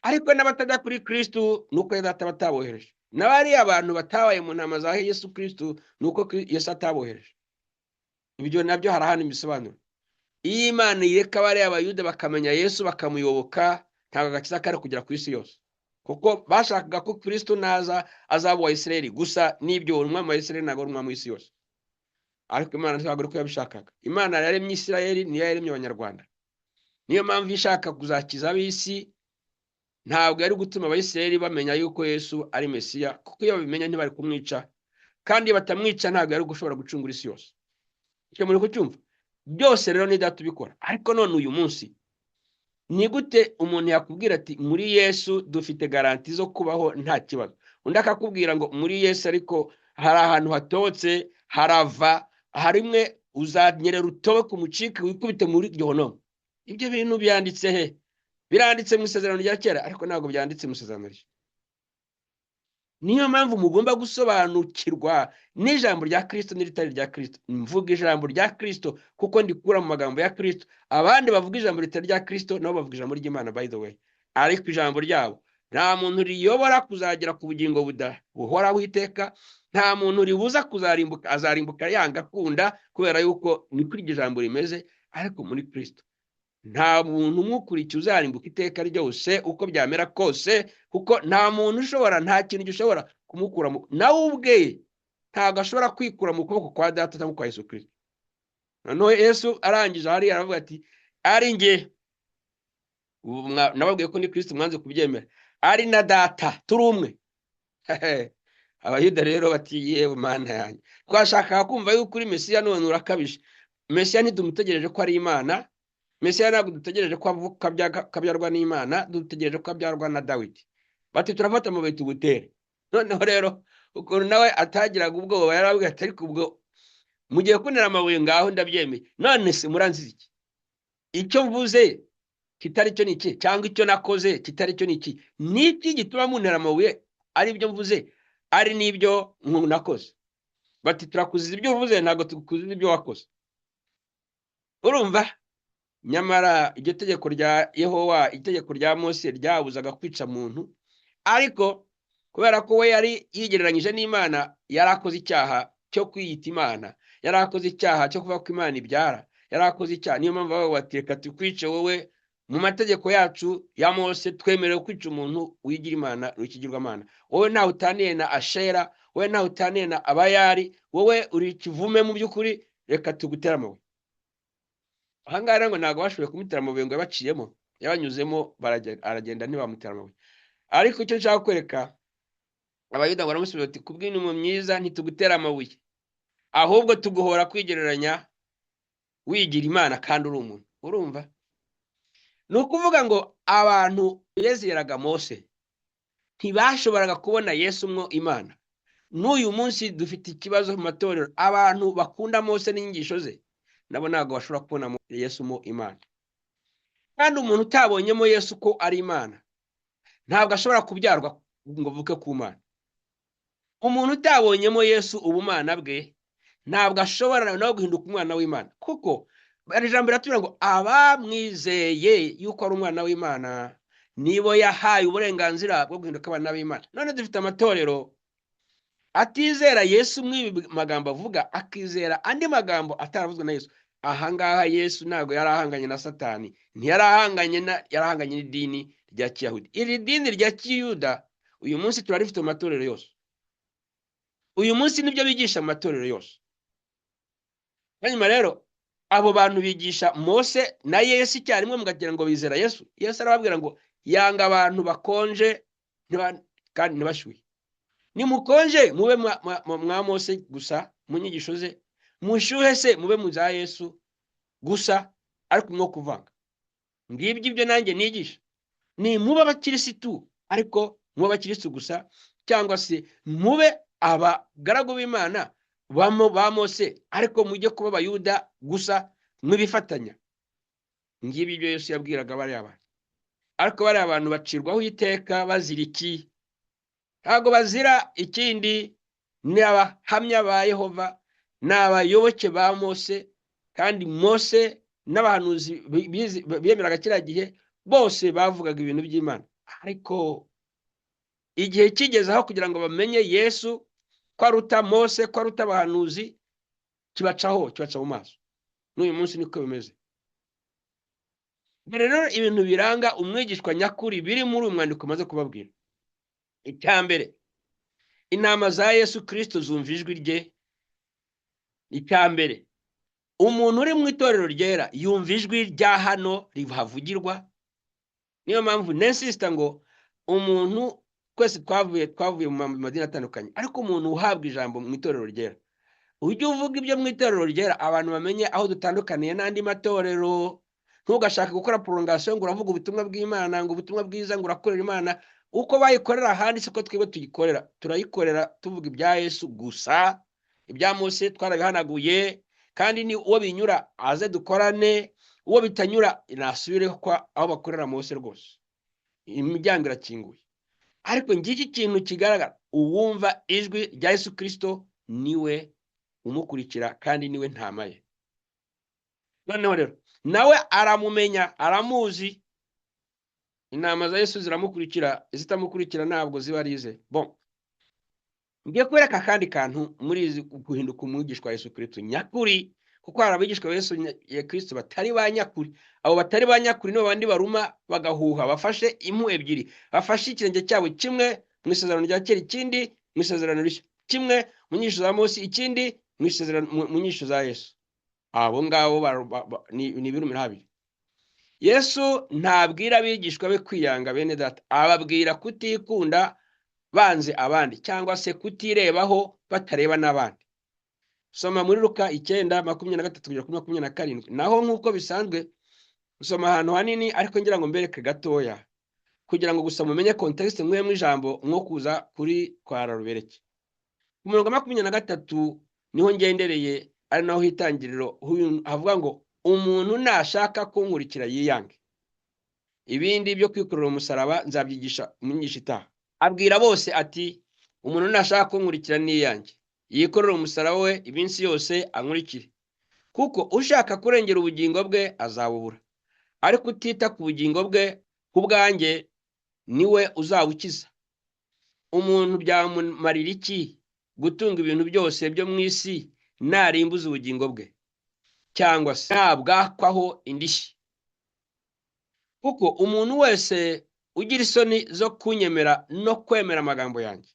ariko n'abatajya kuri Kristo ni uko Data batabohereje, n'abariya abantu batabaye mu ntama za Yesu Kristo ni uko Yesu atabohereje. Ibyo nabyo hari ahandi imisobanuro. Iyo Imana ireka bariya Abayuda bakamenya Yesu, bakamuyoboka, ntabwo agakiza kari kugera ku isi yose, kuko bashakaga ko Kristo naza azaba uwa Isirayeli gusa. N'ibyo, umwami wa Isirayeli ntabwo ari umwami w'isi yose, ariko Imana ntabwo ariko yabishakaga. Imana yaremye Isirayeli, niyo yaremye Abanyarwanda. Niyo mpamvu ishaka kuzakiza ab'isi ntabwo yari gutuma Abayisirayeli bamenya yuko Yesu ari Mesiya, kuko iyo babimenya ntibari kumwica, kandi iyo batamwica ntabwo yari gushobora gucungura isi yose. Icyo muri kucyumva? Byose rero ni Data ubikora. Ariko none uyu munsi Ni gute umuntu yakubwira ati muri Yesu dufite garantie zo kubaho nta kibazo, undi akakubwira ngo muri Yesu ariko hari ahantu hatotse harava, harimwe uzanyerera utobe ku mucike wikubite muri gihonoma? Ibyo bintu byanditse he? Biranditse mu Isezerano rya Kera, ariko ntabwo byanditse mu Isezerano Rishya. Niyo mpamvu mugomba gusobanukirwa n'ijambo rya Kirisito n'iritari rya Kirisito. Mvuga ijambo rya Kirisito kuko ndikura mu magambo ya Kirisito. Abandi bavuga ijambo ritari rya Kirisito nabo bavuga ijambo ry'Imana, by the way, ariko ijambo ryabo nta muntu riyobora kuzagera ku bugingo buhoraho iteka, nta muntu ribuza kuzarimbuka. Azarimbuka yanga akunda, kubera yuko niko iryo jambo rimeze. Ariko muri Kirisito nta muntu umukurikiye uzarimbuka iteka ryose, uko byamera kose, kuko nta muntu ushobora, nta kintu gishobora kumukura, nawe ubwe ntabwo ashobora kwikura mu kuboko kwa Data cyangwa kwa Yesu Kirisito. Noneho Yesu arangije hariya aravuga ati: "Ari njye, nababwiye ko ni Kirisito, mwanze kubyemera, ari na Data turi umwe." Abayuda rero bati: "Yewe Mana yanjye, twashakaga kumva yuko uri Mesiya, none urakabije. Mesiya ntidumutegereje ko ari Imana. Mesiya ntabwo dutegereje ko abyarwa n'Imana, dutegereje ko abyarwa na Dawidi." Bati: "Turafata amabuye tugutere." Noneho rero ukuntu nawe atagiraga ubwoba, yarababwiye ati: "Ariko ubwo mugiye kuntera amabuye, ngaho ndabyemeye. None se muranziza iki? Icyo mvuze kitari cyo ni iki? Cyangwa icyo nakoze kitari cyo ni iki? Ni iki gituma muntera amabuye, ari ibyo mvuze, ari n'ibyo nakoze?" Bati: "Turakuziza ibyo uvuze, ntabwo tukuziza ibyo wakoze." Urumva, nyamara iryo tegeko rya Yehowa, itegeko rya Mose, ryabuzaga kwica muntu, ariko kubera ko we yari yigereranyije n'Imana, yari akoze icyaha cyo kwiyita Imana, yari akoze icyaha cyo kuvuga ko Imana ibyara, yari akoze icyaha. Niyo mpamvu bavuga bati: "Reka tukwice wowe. Mu mategeko yacu ya Mose twemerewe kwica umuntu wigira Imana, w'ikigirwamana. Wowe ntawe utaniye na Ashera, wowe ntawe utaniye na Abayari, wowe uri ikivume mu by'ukuri, reka tugutere amabuye." Ahangaha rero ngo ntabwo bashoboye kumutera amabuye, ngo yabaciyemo, yabanyuzemo, aragenda, ntibamutera amabuye. Ariko icyo nshaka kwereka, Abayuda ngo baramusubiza bati: "Kubw'imirimo myiza ntitugutera amabuye, ahubwo tuguhora kwigereranya wigira Imana kandi uri umuntu." Urumva, ni ukuvuga ngo abantu bizeraga Mose ntibashoboraga kubona Yesu mwo Imana. N'uyu munsi dufite ikibazo mu matorero: abantu bakunda Mose n'inyigisho ze nabo ntabwo bashobora kubona Yesu mo Imana. Kandi umuntu utabonyemo Yesu ko ari Imana ntabwo ashobora kubyarwa ngo avuke ku Mana. Umuntu utabonyemo Yesu ubumana bwe ntabwo ashobora nawe guhinduka umwana w'Imana, kuko ijambo riratubwira ngo abamwizeye yuko ari umwana w'Imana nibo yahaye uburenganzira bwo guhinduka abana b'Imana. None dufite amatorero atizera Yesu mw'ibi magambo avuga, akizera andi magambo ataravuzwe na Yesu. Ahangaha Yesu ntabwo yari ahanganye na Satani, ntiyari ahanganye na, yari ahanganye n'idini rya Kiyahudi. Iri dini rya Kiyuda uyu munsi turarifite mu matorero yose. Uyu munsi nibyo bigisha mu matorero yose. Hanyuma rero abo bantu bigisha Mose na Yesu icyarimwe, mukagira ngo bizera Yesu. Yesu arababwira ngo yanga abantu bakonje kandi ntibashyuhe. Nimukonje mube mwa Mose gusa, mu nyigisho ze; mushyuhe se mube mu za Yesu gusa, ariko mwo kuvanga. Ngibyo ibyo nanjye nigisha: ni mube abakirisitu, ariko mube abakirisitu gusa, cyangwa se mube abagaragu b'Imana ba Mose, ariko mujye kuba Abayuda gusa, mwibifatanya. Ngibi ibyo Yesu yabwiraga bariya bantu. Ariko bariya bantu bacirwaho iteka bazira iki? Ntabwo bazira ikindi, ni abahamya ba Yehova, ni abayoboke ba Mose. Kandi Mose n'abahanuzi bemeraga kiriya gihe bose bavugaga ibintu by'Imana, ariko igihe kigeze aho kugira ngo bamenye Yesu ko aruta Mose, ko aruta abahanuzi, kibacaho, kibaca mu maso. N'uyu munsi niko bimeze. Rero ibintu biranga umwigishwa nyakuri biri muri uyu mwandiko umaze kubabwira: icya mbere, intama za Yesu Kirisito zumva ijwi rye. Icya mbere, umuntu uri mu itorero ryera yumva ijwi rya hano rihavugirwa. Niyo mpamvu nensisita ngo umuntu, twese twavuye mu madini atandukanye, ariko umuntu uhabwa ijambo mu itorero ryera, ujye uvuga ibyo mu itorero ryera, abantu bamenye aho dutandukaniye n'andi matorero. Ntugashake gukora prolongation ngo uravuga ubutumwa bw'Imana, ngo ubutumwa bwiza, ngo urakorera Imana. Uko bayikorera ahandi siko twebwe tuyikorera. Turayikorera tuvuga ibya Yesu gusa. Ibya Mose twarabihanaguye. Kandi ni uwo binyura aze dukorane, uwo bitanyura nasubire kwa aho bakorera Mose. Rwose imiryango irakinguye. Ariko ngiki kintu kigaragara: uwumva ijwi rya Yesu Kirisito niwe umukurikira, kandi niwe ntama ye. Noneho rero nawe aramumenya, aramuzi. Intama za Yesu ziramukurikira, izitamukurikira ntabwo ziba ari ize. Bon, ngiye kubereka akandi kantu muri izi guhinduka umwigishwa wa Yesu Kirisito nyakuri, kuko hari abigishwa ba Yesu Kirisito batari ba nyakuri. Abo batari ba nyakuri nibo bandi baruma bagahuha, bafashe impu ebyiri, bafashe ikirenge cyabo kimwe mu Isezerano rya Kera, ikindi mu Isezerano Rishya, kimwe mu nyigisho za Mose, ikindi mu isezerano, mu nyigisho za Yesu. Abo ngabo ni ibirumira habiri. Yesu ntabwira abigishwa be kwiyanga, bene Data. Ababwira kutikunda banze abandi, cyangwa se kutirebaho batareba n'abandi. Soma muri Luka 9:23 kugera kuri 27. Naho nk'uko bisanzwe gusoma ahantu hanini, ariko ngira ngo mbereke gatoya kugira ngo gusa mumenye contexte mwe ijambo mwo kuza kuri twara rubereke. Ku murongo wa 23 niho ngendereye, ari naho hitangiriro havuga ngo: "Umuntu nashaka kunkurikira yiyange." Ibindi byo kwikorera umusaraba nzabyigisha mu nyigisho itaha. Abwira bose ati: "Umuntu nashaka kunkurikira niyange, yikorere umusaraba we iminsi yose, ankurikire. Kuko ushaka kurengera ubugingo bwe azabubura, ariko utita ku bugingo bwe ku bwanjye niwe uzawukiza. Umuntu byamumarira iki gutunga ibintu byose byo mu isi narimbuza ubugingo bwe, cyangwa se nabwakwaho indishyi? Kuko umuntu wese ugira isoni zo kunyemera no kwemera amagambo yanjye,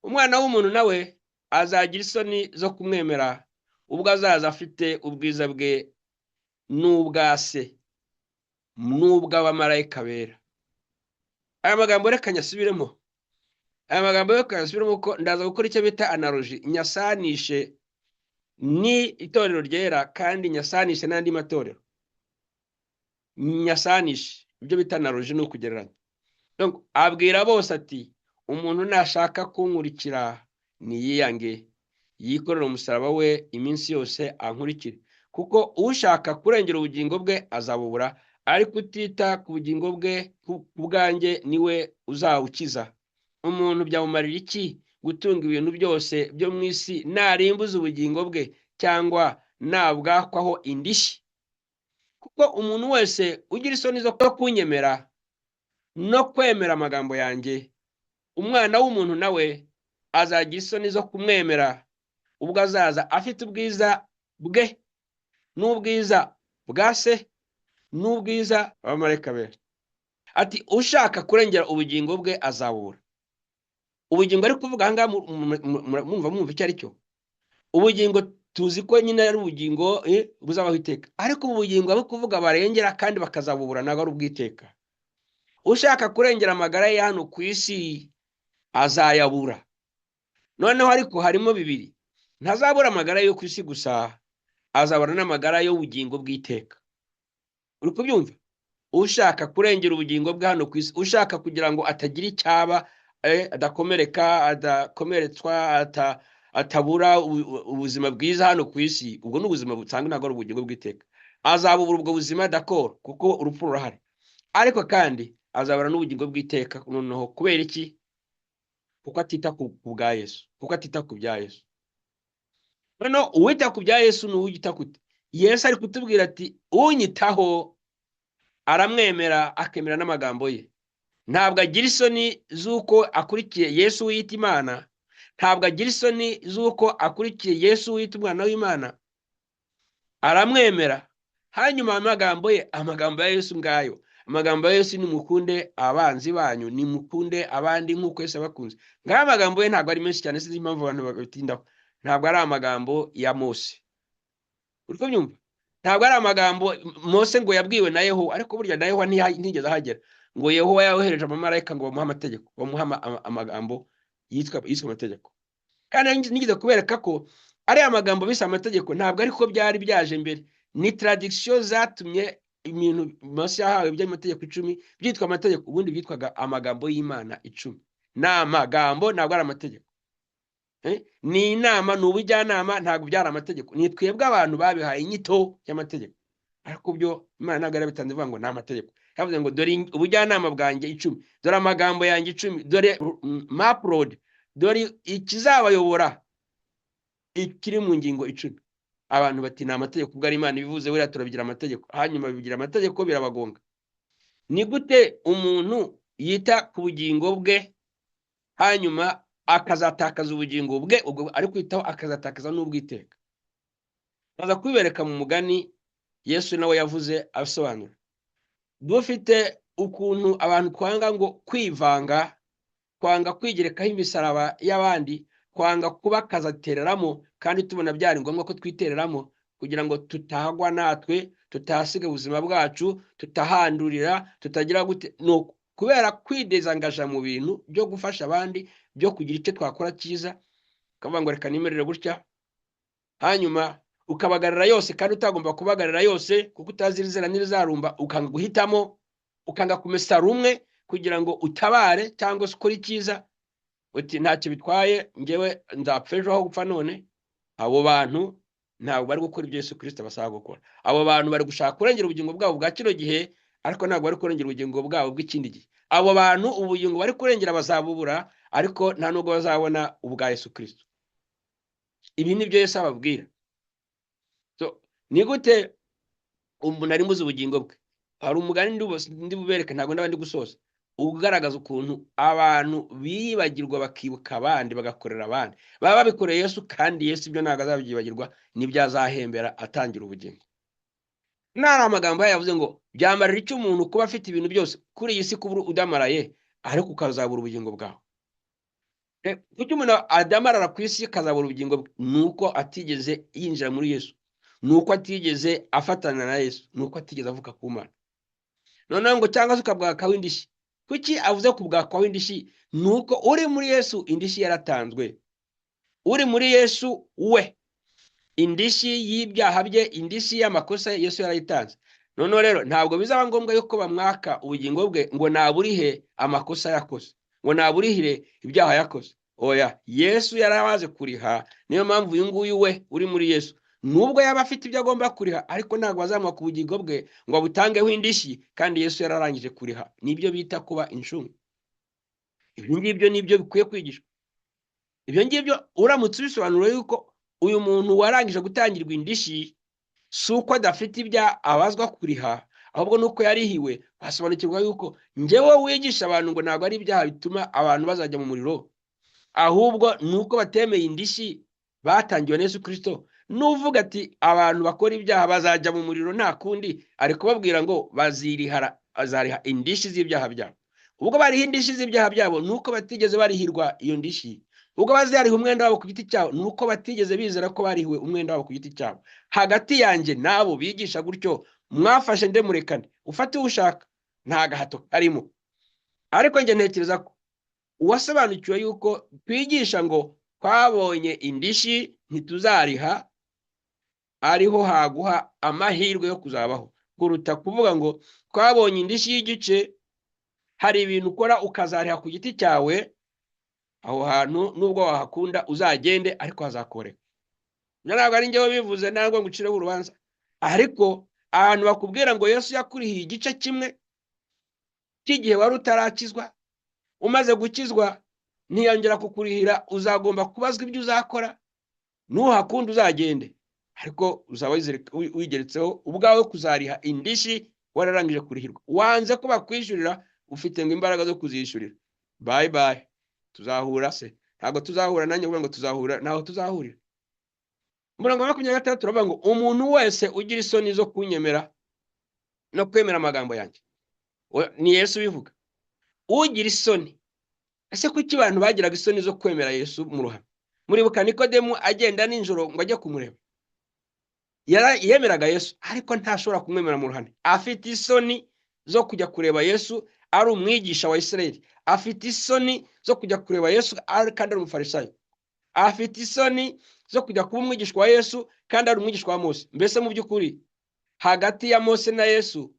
Umwana w'umuntu nawe azagira isoni zo kumwemera ubwo azaza afite ubwiza bwe n'ubwa Se n'ubw'abamarayika bera." Aya magambo reka nyasubiremo. Aya magambo reka nyasubiremo, kuko ndaza gukora icyo bita analogie, nyasanishe ni itorero ryera, kandi nyasanishe n'andi matorero. Nyasanishe, ibyo bita analogie ni ukugereranya. Donc, abwira bose ati: "Umuntu nashaka kunkurikira niyiyange, yikorere umusaraba we iminsi yose, ankurikire. Kuko ushaka kurengera ubugingo bwe azabubura, ariko utita ku bugingo bwe ku bwanjye niwe uzawukiza. Umuntu byamumarira iki gutunga ibintu byose byo mu isi narimbuza ubugingo bwe, cyangwa nabwakwaho indishyi? Kuko umuntu wese ugira isoni zo kunyemera no kwemera amagambo yanjye, Umwana w'umuntu nawe azagira isoni zo kumwemera ubwo azaza afite ubwiza bwe n'ubwiza bwa Se n'ubwiza bw'abamarayika bera." Ati: "Ushaka kurengera ubugingo bwe azabubura." Ubugingo ari kuvuga aha ngaha, mwumva icyo ari cyo? Ubugingo tuzi ko nyine ari ubugingo buzabaho iteka, ariko ubu bugingo ari kuvuga barengera kandi bakazabubura ntabwo ari ubw'iteka. Ushaka kurengera amagara ye hano ku isi azayabura. Noneho ariko harimo bibiri: ntazabura amagara yo ku isi gusa, azabura n'amagara y'ubugingo bw'iteka. Uri kubyumva? Ushaka kurengera ubugingo bwe hano ku isi, ushaka kugira ngo atagira icyaba, adakomereka, adakomeretswa, atabura ubuzima bwiza hano ku isi, ubwo ni ubuzima busanzwe, ntabwo ari ubugingo bw'iteka, azabubura ubwo buzima, d'accord, kuko urupfu rurahari, ariko kandi azabura n'ubugingo bw'iteka. Noneho kubera iki? Kuko atita ku bwa Yesu, kuko atita ku bya Yesu. Noneho uwita ku bya Yesu ni uwita kute? Yesu ari kutubwira ati: "Unyitaho aramwemera, akemera n'amagambo ye. Ntabwo agira isoni z'uko akurikiye Yesu wiyita Imana, ntabwo agira isoni z'uko akurikiye Yesu wiyita Umwana w'Imana, aramwemera. Hanyuma amagambo ye, amagambo ya Yesu ngayo, amagambo ya Yesu: 'Nimukunde abanzi banyu, nimukunde abandi nk'uko Yesu abakunze.' Ngayo amagambo ye, ntabwo ari menshi cyane, sinzi impamvu abantu babitindaho. Ntabwo ari amagambo ya Mose, uri kubyumva? Ntabwo ari amagambo Mose ngo yabwiwe na Yehova, ariko burya na Yehova ntiyigeze ahagera ngo Yehova yohereje abamarayika ngo bamuhe amategeko, bamuhe amagambo yitwa amategeko. Kandi nigeze kubereka ko ariya magambo bise amategeko ntabwo ariko byari byaje mbere, ni traduction zatumye. Ibintu Mose yahawe by'amategeko 10 byitwa amategeko, ubundi byitwaga amagambo y'Imana 10. Ni amagambo, ntabwo ari amategeko. Ni inama, ni ubujyanama, ntabwo byari amategeko. Ni twebwe abantu babihaye inyito y'amategeko, ariko byo Imana ntabwo yarabitanze ivuga ngo ni amategeko. Yavuze ngo dore ubujyanama bwanjye 10, dore amagambo yanjye 10, dore map road, dore ikizabayobora ikiri mu ngingo 10. Abantu bati ni amategeko, ubwo ari Imana ibivuze buriya turabigira amategeko. Hanyuma bigira amategeko, birabagonga. Ni gute umuntu yita ku bugingo bwe hanyuma akazatakaza ubugingo bwe, ubwo ari kwitaho akazatakaza n'ubwiteka? Baza kubibereka mu mugani Yesu nawe yavuze asobanura. Dufite ukuntu abantu twanga ngo kwivanga, kwanga kwigerekaho imisaraba y'abandi, kwanga kuba akazatereramo, kandi tubona byari ngombwa ko twitereramo kugira ngo tutagwa natwe, tutahasiga ubuzima bwacu, tutahandurira, tutagira gute. Ni kubera kwidezangaja mu bintu byo gufasha abandi, byo kugira icyo twakora cyiza, ukavuga ngo reka nimerere gutya, hanyuma ukabagarira yose kandi utagomba kubagarira yose, kuko utazi irizera n'irizarumba, ukanga guhitamo, ukanga kumesa rumwe kugira ngo utabare cyangwa se ukore icyiza, uti ntacyo bitwaye, ngewe nzapfa ejo aho gupfa none. Abo bantu ntabwo bari gukora ibyo Yesu Kirisito basaba gukora. Abo bantu bari gushaka kurengera ubugingo bwabo bwa kino gihe, ariko ntabwo bari kurengera ubugingo bwabo bw'ikindi gihe. Abo bantu ubugingo bari kurengera bazabubura, ariko nta nubwo bazabona ubwa Yesu Kirisito. Ibi ni byo Yesu ababwira. So, ni gute umuntu ari muzi ubugingo bwe? Hari umugani ndi bubereke, ntabwo ndaba ndi gusoza, ugaragaza ukuntu abantu bibagirwa bakibuka abandi, bagakorera abandi, baba babikoreye Yesu, kandi Yesu ibyo ntabwo azabyibagirwa, nibyo azahembera atangira ubugingo. Nari amagambo yayo yavuze ngo byamarira icyo umuntu kuba afite ibintu byose kuri iyi si, kuba udamaraye ariko ukazabura ubugingo bwawe? Kuki umuntu adamarara ku isi akazabura ubugingo bwe? Ni uko atigeze yinjira muri Yesu, ni uko atigeze afatana na Yesu, ni uko atigeze avuka ku Mana. Noneho ngo cyangwa se ukabwakaho indishyi. Kuki avuze kubwakwaho indishyi? Ni uko uri muri Yesu indishyi yaratanzwe. Uri muri Yesu we, indishyi y'ibyaha bye, indishyi y'amakosa ye, Yesu yarayitanze. Noneho rero ntabwo bizaba ngombwa yuko bamwaka ubugingo bwe ngo naburihe amakosa yakoze, ngo naburihire ibyaha yakoze. Oya, Yesu yarabaze kuriha. Niyo mpamvu uyu nguyu we uri muri Yesu, nubwo yaba afite ibyo agomba kuriha, ariko ntabwo bazamwaka ubugingo bwe ngo abutangeho indishyi, kandi Yesu yararangije kuriha. Nibyo bita kuba incungu. Ibyo ngibyo nibyo bikwiye kwigishwa. Ibyo ngibyo uramutse ubisobanura yuko uyu muntu warangije gutangirwa indishyi, si uko adafite ibyo abazwa kuriha, ahubwo ni uko yarihiwe, wasobanukirwa yuko njyewe wigisha abantu ngo ntabwo ari ibyaha bituma abantu bazajya mu muriro, ahubwo ni uko batemeye indishyi batangiwe na Yesu Kirisito. Nuvuga ati abantu bakora ibyaha bazajya mu muriro nta kundi, ari kubabwira ngo bazirihara, bazariha indishyi z'ibyaha byabo. Ubwo bariha indishyi z'ibyaha byabo ni uko batigeze barihirwa iyo ndishyi. Ubwo bazariha umwenda wabo ku giti cyabo ni uko batigeze bizera ko barihiwe umwenda wabo ku giti cyabo. Hagati yanjye n'abo bigisha gutyo, mwafashe ndemurekane, ufate uwo ushaka, nta gahato karimo. Ariko njye ntekereza ko uwasobanukiwe yuko twigisha ngo twabonye indishyi ntituzariha, ariho haguha amahirwe yo kuzabaho, kuruta kuvuga ngo twabonye indishyi y'igice, hari ibintu ukora ukazariha ku giti cyawe. Aho hantu nubwo wahakunda uzagende, ariko hazakoreka. Ibyo ntabwo ari njyewe bivuze, ntabwo ngucireho urubanza, ariko ahantu bakubwira ngo Yesu yakurihiye igice kimwe cy'igihe wari utarakizwa, umaze gukizwa ntiyongera kukurihira, uzagomba kubazwa ibyo uzakora. Nuhakunda uzagende, ariko uzaba wigeretseho ubwawe kuzariha indishyi wararangije kurihirwa. Wanze ko bakwishyurira, ufite ngo imbaraga zo kuzishyurira. Bye bye, tuzahura se? Ntabwo tuzahura. Nanjye uvuga ngo tuzahura, ntaho tuzahurira. Umurongo wa 26 turavuga ngo umuntu wese ugira isoni zo kunyemera no kwemera amagambo yanjye, ni Yesu ubivuga, ugira isoni. Ese kuki abantu bagiraga isoni zo kwemera Yesu mu ruhame? Muribuka Nikodemu agenda nijoro ngo ajye kumureba. Yemeraga Yesu, ariko ntashobora kumwemera mu ruhame. Afite isoni zo kujya kureba Yesu ari umwigisha wa Isirayeli, afite isoni zo kujya kureba Yesu kandi ari umufarisayo, afite isoni zo kujya kuba umwigishwa wa Yesu kandi ari umwigishwa wa Mose. Mbese mu by'ukuri Hagati ya Mose na Yesu,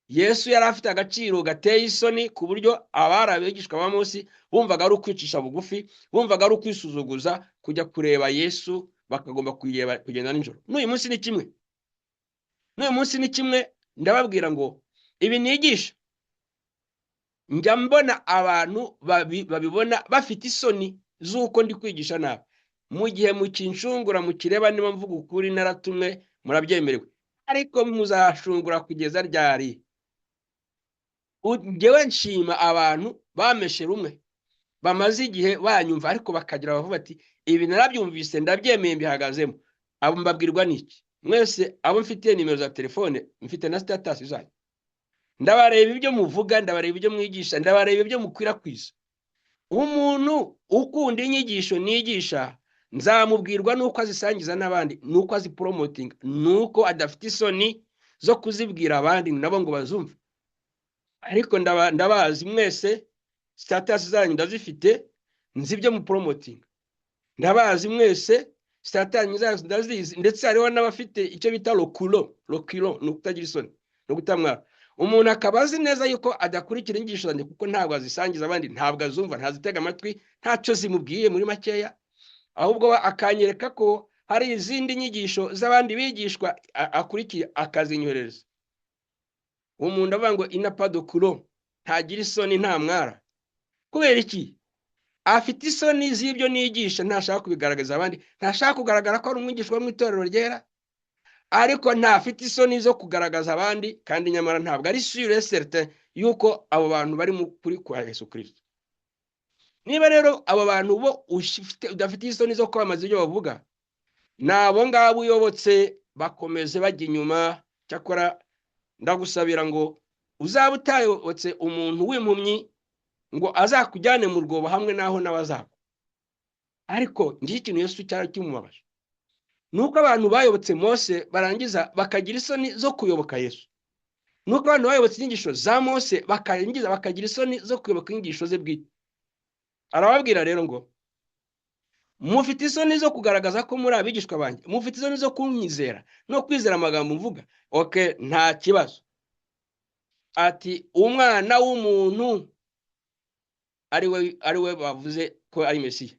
Yesu yari afite agaciro gateye isoni, ku buryo abari abigishwa ba Mose bumvaga ari ukwicisha bugufi, bumvaga ari ukwisuzuguza kujya kureba Yesu, bakagomba kugenda nijoro. N'uyu munsi ni kimwe, n'uyu munsi ni kimwe. Ndababwira ngo ibi nigisha, njya mbona abantu babibona bafite isoni z'uko ndi kwigisha nabi. Mu gihe mukinshungura, mukireba niba mvuga ukuri naratumwe, murabyemerewe, ariko muzashungura kugeza ryari? Njyewe nshima abantu bameshe rumwe, bamaze igihe banyumva, ariko bakagira bavuga ati: "Ibi narabyumvise, ndabyemeye, mbihagazemo." Abo mbabwirwa n'iki? Mwese abo mfitiye nimero za telefone, mfite na status zanyu, ndabareba ibyo muvuga, ndabareba ibyo mwigisha, ndabareba ibyo mukwirakwiza. Umuntu ukunda inyigisho nigisha nzamubwirwa nuko azisangiza n'abandi, nuko azipromotinga, nuko adafite isoni zo kuzibwira abandi nabo ngo bazumve. Ariko ndabazi mwese, status zanyu ndazifite, nzi ibyo mupromotinga. Ndabazi mwese, status zanyu ndazizi. Ndetse hariho n'abafite icyo bita lokuro. Lokiro ni ukutagira isoni no kutamwara. Umuntu akaba azi neza yuko adakurikira inyigisho zanjye, kuko ntabwo azisangiza abandi, ntabwo azumva, ntazitega amatwi, ntacyo zimubwiye muri makeya, ahubwo we akanyereka ko hari izindi nyigisho z'abandi bigishwa akurikiye, akazinyohereza. Umuntu avuga ngo inapadokuro, ntagira isoni, nta mwara. Kubera iki? Afite isoni z'ibyo nigisha, ntashaka kubigaragaza abandi, ntashaka kugaragara ko ari umwigishwa wo mu itorero ryera, ariko ntafite isoni zo kugaragaza abandi, kandi nyamara ntabwo ari sûr certain yuko abo bantu bari mu kuri kwa Yesu Kirisito. Niba rero abo bantu bo udafite isoni zo kwamamaza ibyo bavuga, ni abo ngabo uyobotse, bakomeze bajya inyuma. Cyakora ndagusabira ngo uzaba utayobotse umuntu w'impumyi ngo azakujyane mu rwobo hamwe n'aho nawe azagwa. Ariko ngiye, ikintu Yesu cyari kimubabaje ni uko abantu bayobotse Mose barangiza bakagira isoni zo kuyoboka Yesu, ni uko abantu bayobotse inyigisho za Mose bakarangiza bakagira isoni zo kuyoboka inyigisho ze bwite. Arababwira rero ngo: "Mufite isoni zo kugaragaza ko muri abigishwa banjye, mufite isoni zo kunyizera no kwizera amagambo mvuga. Okay, nta kibazo." Ati: "Umwana w'umuntu, ari we bavuze ko ari Mesiya,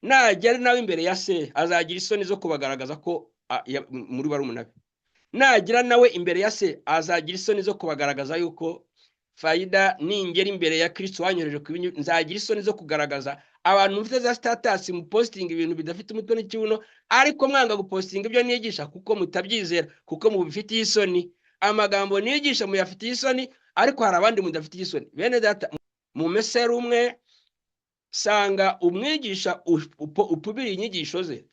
nagera nawe imbere ya se azagira isoni zo kubagaragaza ko muri barumuna be. Nagira nawe imbere ya se azagira isoni zo kubagaragaza yuko fayida ningera imbere ya Kirisito wanyohereje ku binyu, nzagira isoni zo kugaragaza abantu mufite za status mupostinga ibintu bidafite umutwe n'ikibuno, ariko mwanga gupostinga ibyo nigisha kuko mutabyizera, kuko mubifitiye isoni. Amagambo nigisha muyafitiye isoni, ariko hari abandi mudafitiye isoni." Bene data, mumesere umwe, sanga umwigisha upubira inyigisho ze,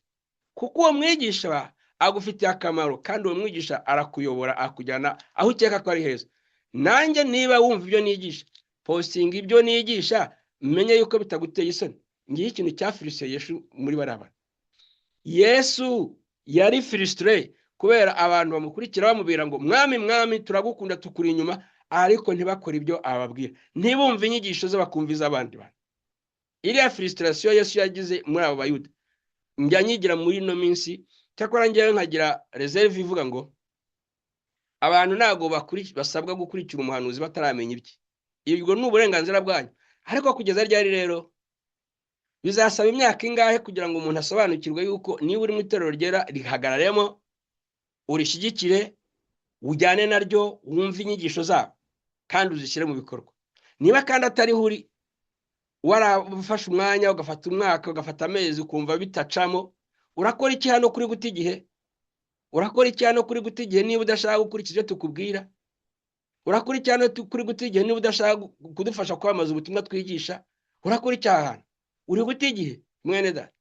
kuko uwo mwigisha agufitiye akamaro, kandi uwo mwigisha arakuyobora, akujyana aho ukeka ko ari heza. Nanjye niba wumva ibyo nigisha, postinga ibyo nigisha, menye yuko bitaguteye isoni. Ngiye, ikintu cya frustré Yesu muri bariya bantu, Yesu yari frustré kubera abantu bamukurikira bamubwira ngo: "Mwami, mwami, turagukunda, tukuri inyuma," ariko ntibakore ibyo ababwira, ntibumve inyigisho ze, bakumva iz'abandi bantu. Iriya frustration Yesu yagize muri abo Bayuda njya nyigira muri ino minsi. Cyakora ngewe nkagira réserve ivuga ngo abantu ntabwo basabwa gukurikira umuhanuzi bataramenya ibye. Ibwo ni uburenganzira bwanyu. Ariko kugeza ryari rero? Bizasaba imyaka ingahe kugira ngo umuntu asobanukirwe yuko niba uri mu itorero ryera, rihagararemo, urishyigikire, ujyane naryo, wumve inyigisho zabo kandi uzishyire mu bikorwa? Niba kandi atariho uri, warafashe umwanya, ugafata umwaka, ugafata amezi, ukumva bitacamo, urakora iki hano kuri guta igihe? Urakora iki hano kuri guta igihe niba udashaka gukurikiza ibyo tukubwira? Urakora iki hano kuri guta igihe niba udashaka kudufasha kwamamaza ubutumwa twigisha? Urakora iki aha hantu uri guta igihe, mwene data?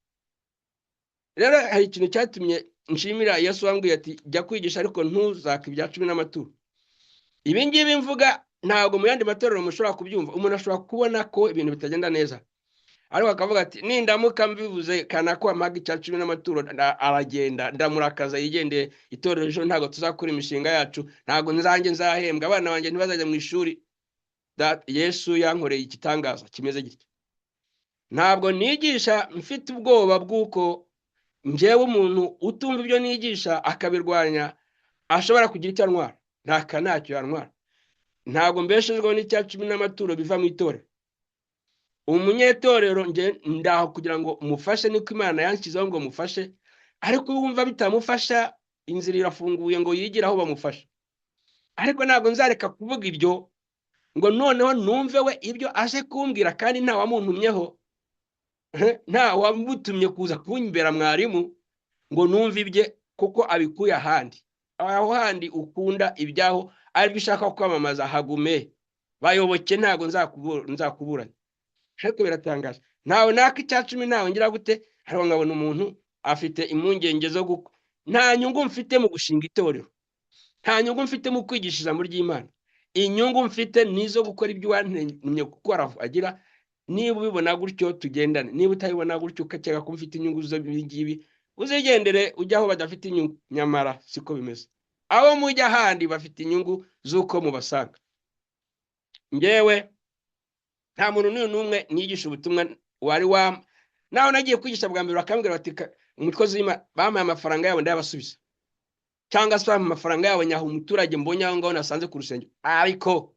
Rero hari ikintu cyatumye nshimira Yesu wambwiye ati: "Jya kwigisha, ariko ntuzake ibya cumi n'amaturo." Ibi ngibi mvuga ntabwo mu yandi matorero mushobora kubyumva. Umuntu ashobora kubona ko ibintu bitagenda neza, ariko akavuga ati: "Nindamuka mbivuze, kana ko ampaga icya cumi n'amaturo, aragenda, ndamurakaza yigendeye. Itorero ejo ntabwo tuzakora imishinga yacu, ntabwo nzanjye nzahembwa, abana banjye ntibazajya mu ishuri." Yesu yankoreye igitangaza kimeze gitya: ntabwo nigisha mfite ubwoba bw'uko njyewe umuntu utumva ibyo nigisha akabirwanya. Ashobora kugira icyo antwara, ntacyo yantwara. Ntabwo mbeshejweho n'icya cumi n'amaturo biva mu itorero. Umunyetorero ndaho kugira ngo mufashe, niko Imana yanshyizeho ngo mufashe, ariko wumva bitamufasha inzira irafunguye ngo yigire aho bamufasha. Ariko ntabwo nzareka kuvuga ibyo ngo noneho numve we ibyo aje kumbwira, kandi nta wamuntumyeho, nta wamutumye kuza kumbera mwarimu ngo numve ibye, kuko abikuye ahandi. Aho handi ukunda ibyaho aribyo ushaka kwamamaza, hagume bayoboke, ntabwo nzakuburanya. Ariko biratangaje, ntawe naka icya cumi, ntawe ngira gute, ariko nkabona umuntu afite impungenge zo gukwa. Nta nyungu mfite mu gushinga itorero, nta nyungu mfite mu kwigisha ijambo ry'Imana. Inyungu mfite ni izo gukora ibyo uwantumye gukora agira. Niba ubibona gutyo tugendane, niba utabibona gutyo ukakeka ko mfite inyungu z'ibi ngibi, uzigendere ujye aho badafite inyungu. Nyamara siko bimeze, aho mujya ahandi bafite inyungu z'uko mubasanga. Ngewe nta muntu n'uyu n'umwe nigisha ubutumwa wari wa naho nagiye kwigisha bwa mbere bakambwira bati umukozi w'Imana, bampaye amafaranga yabo ndayabasubiza, cyangwa se bampa amafaranga yabo nyaha umuturage mbonye aho ngaho nasanze ku rusengero. Ariko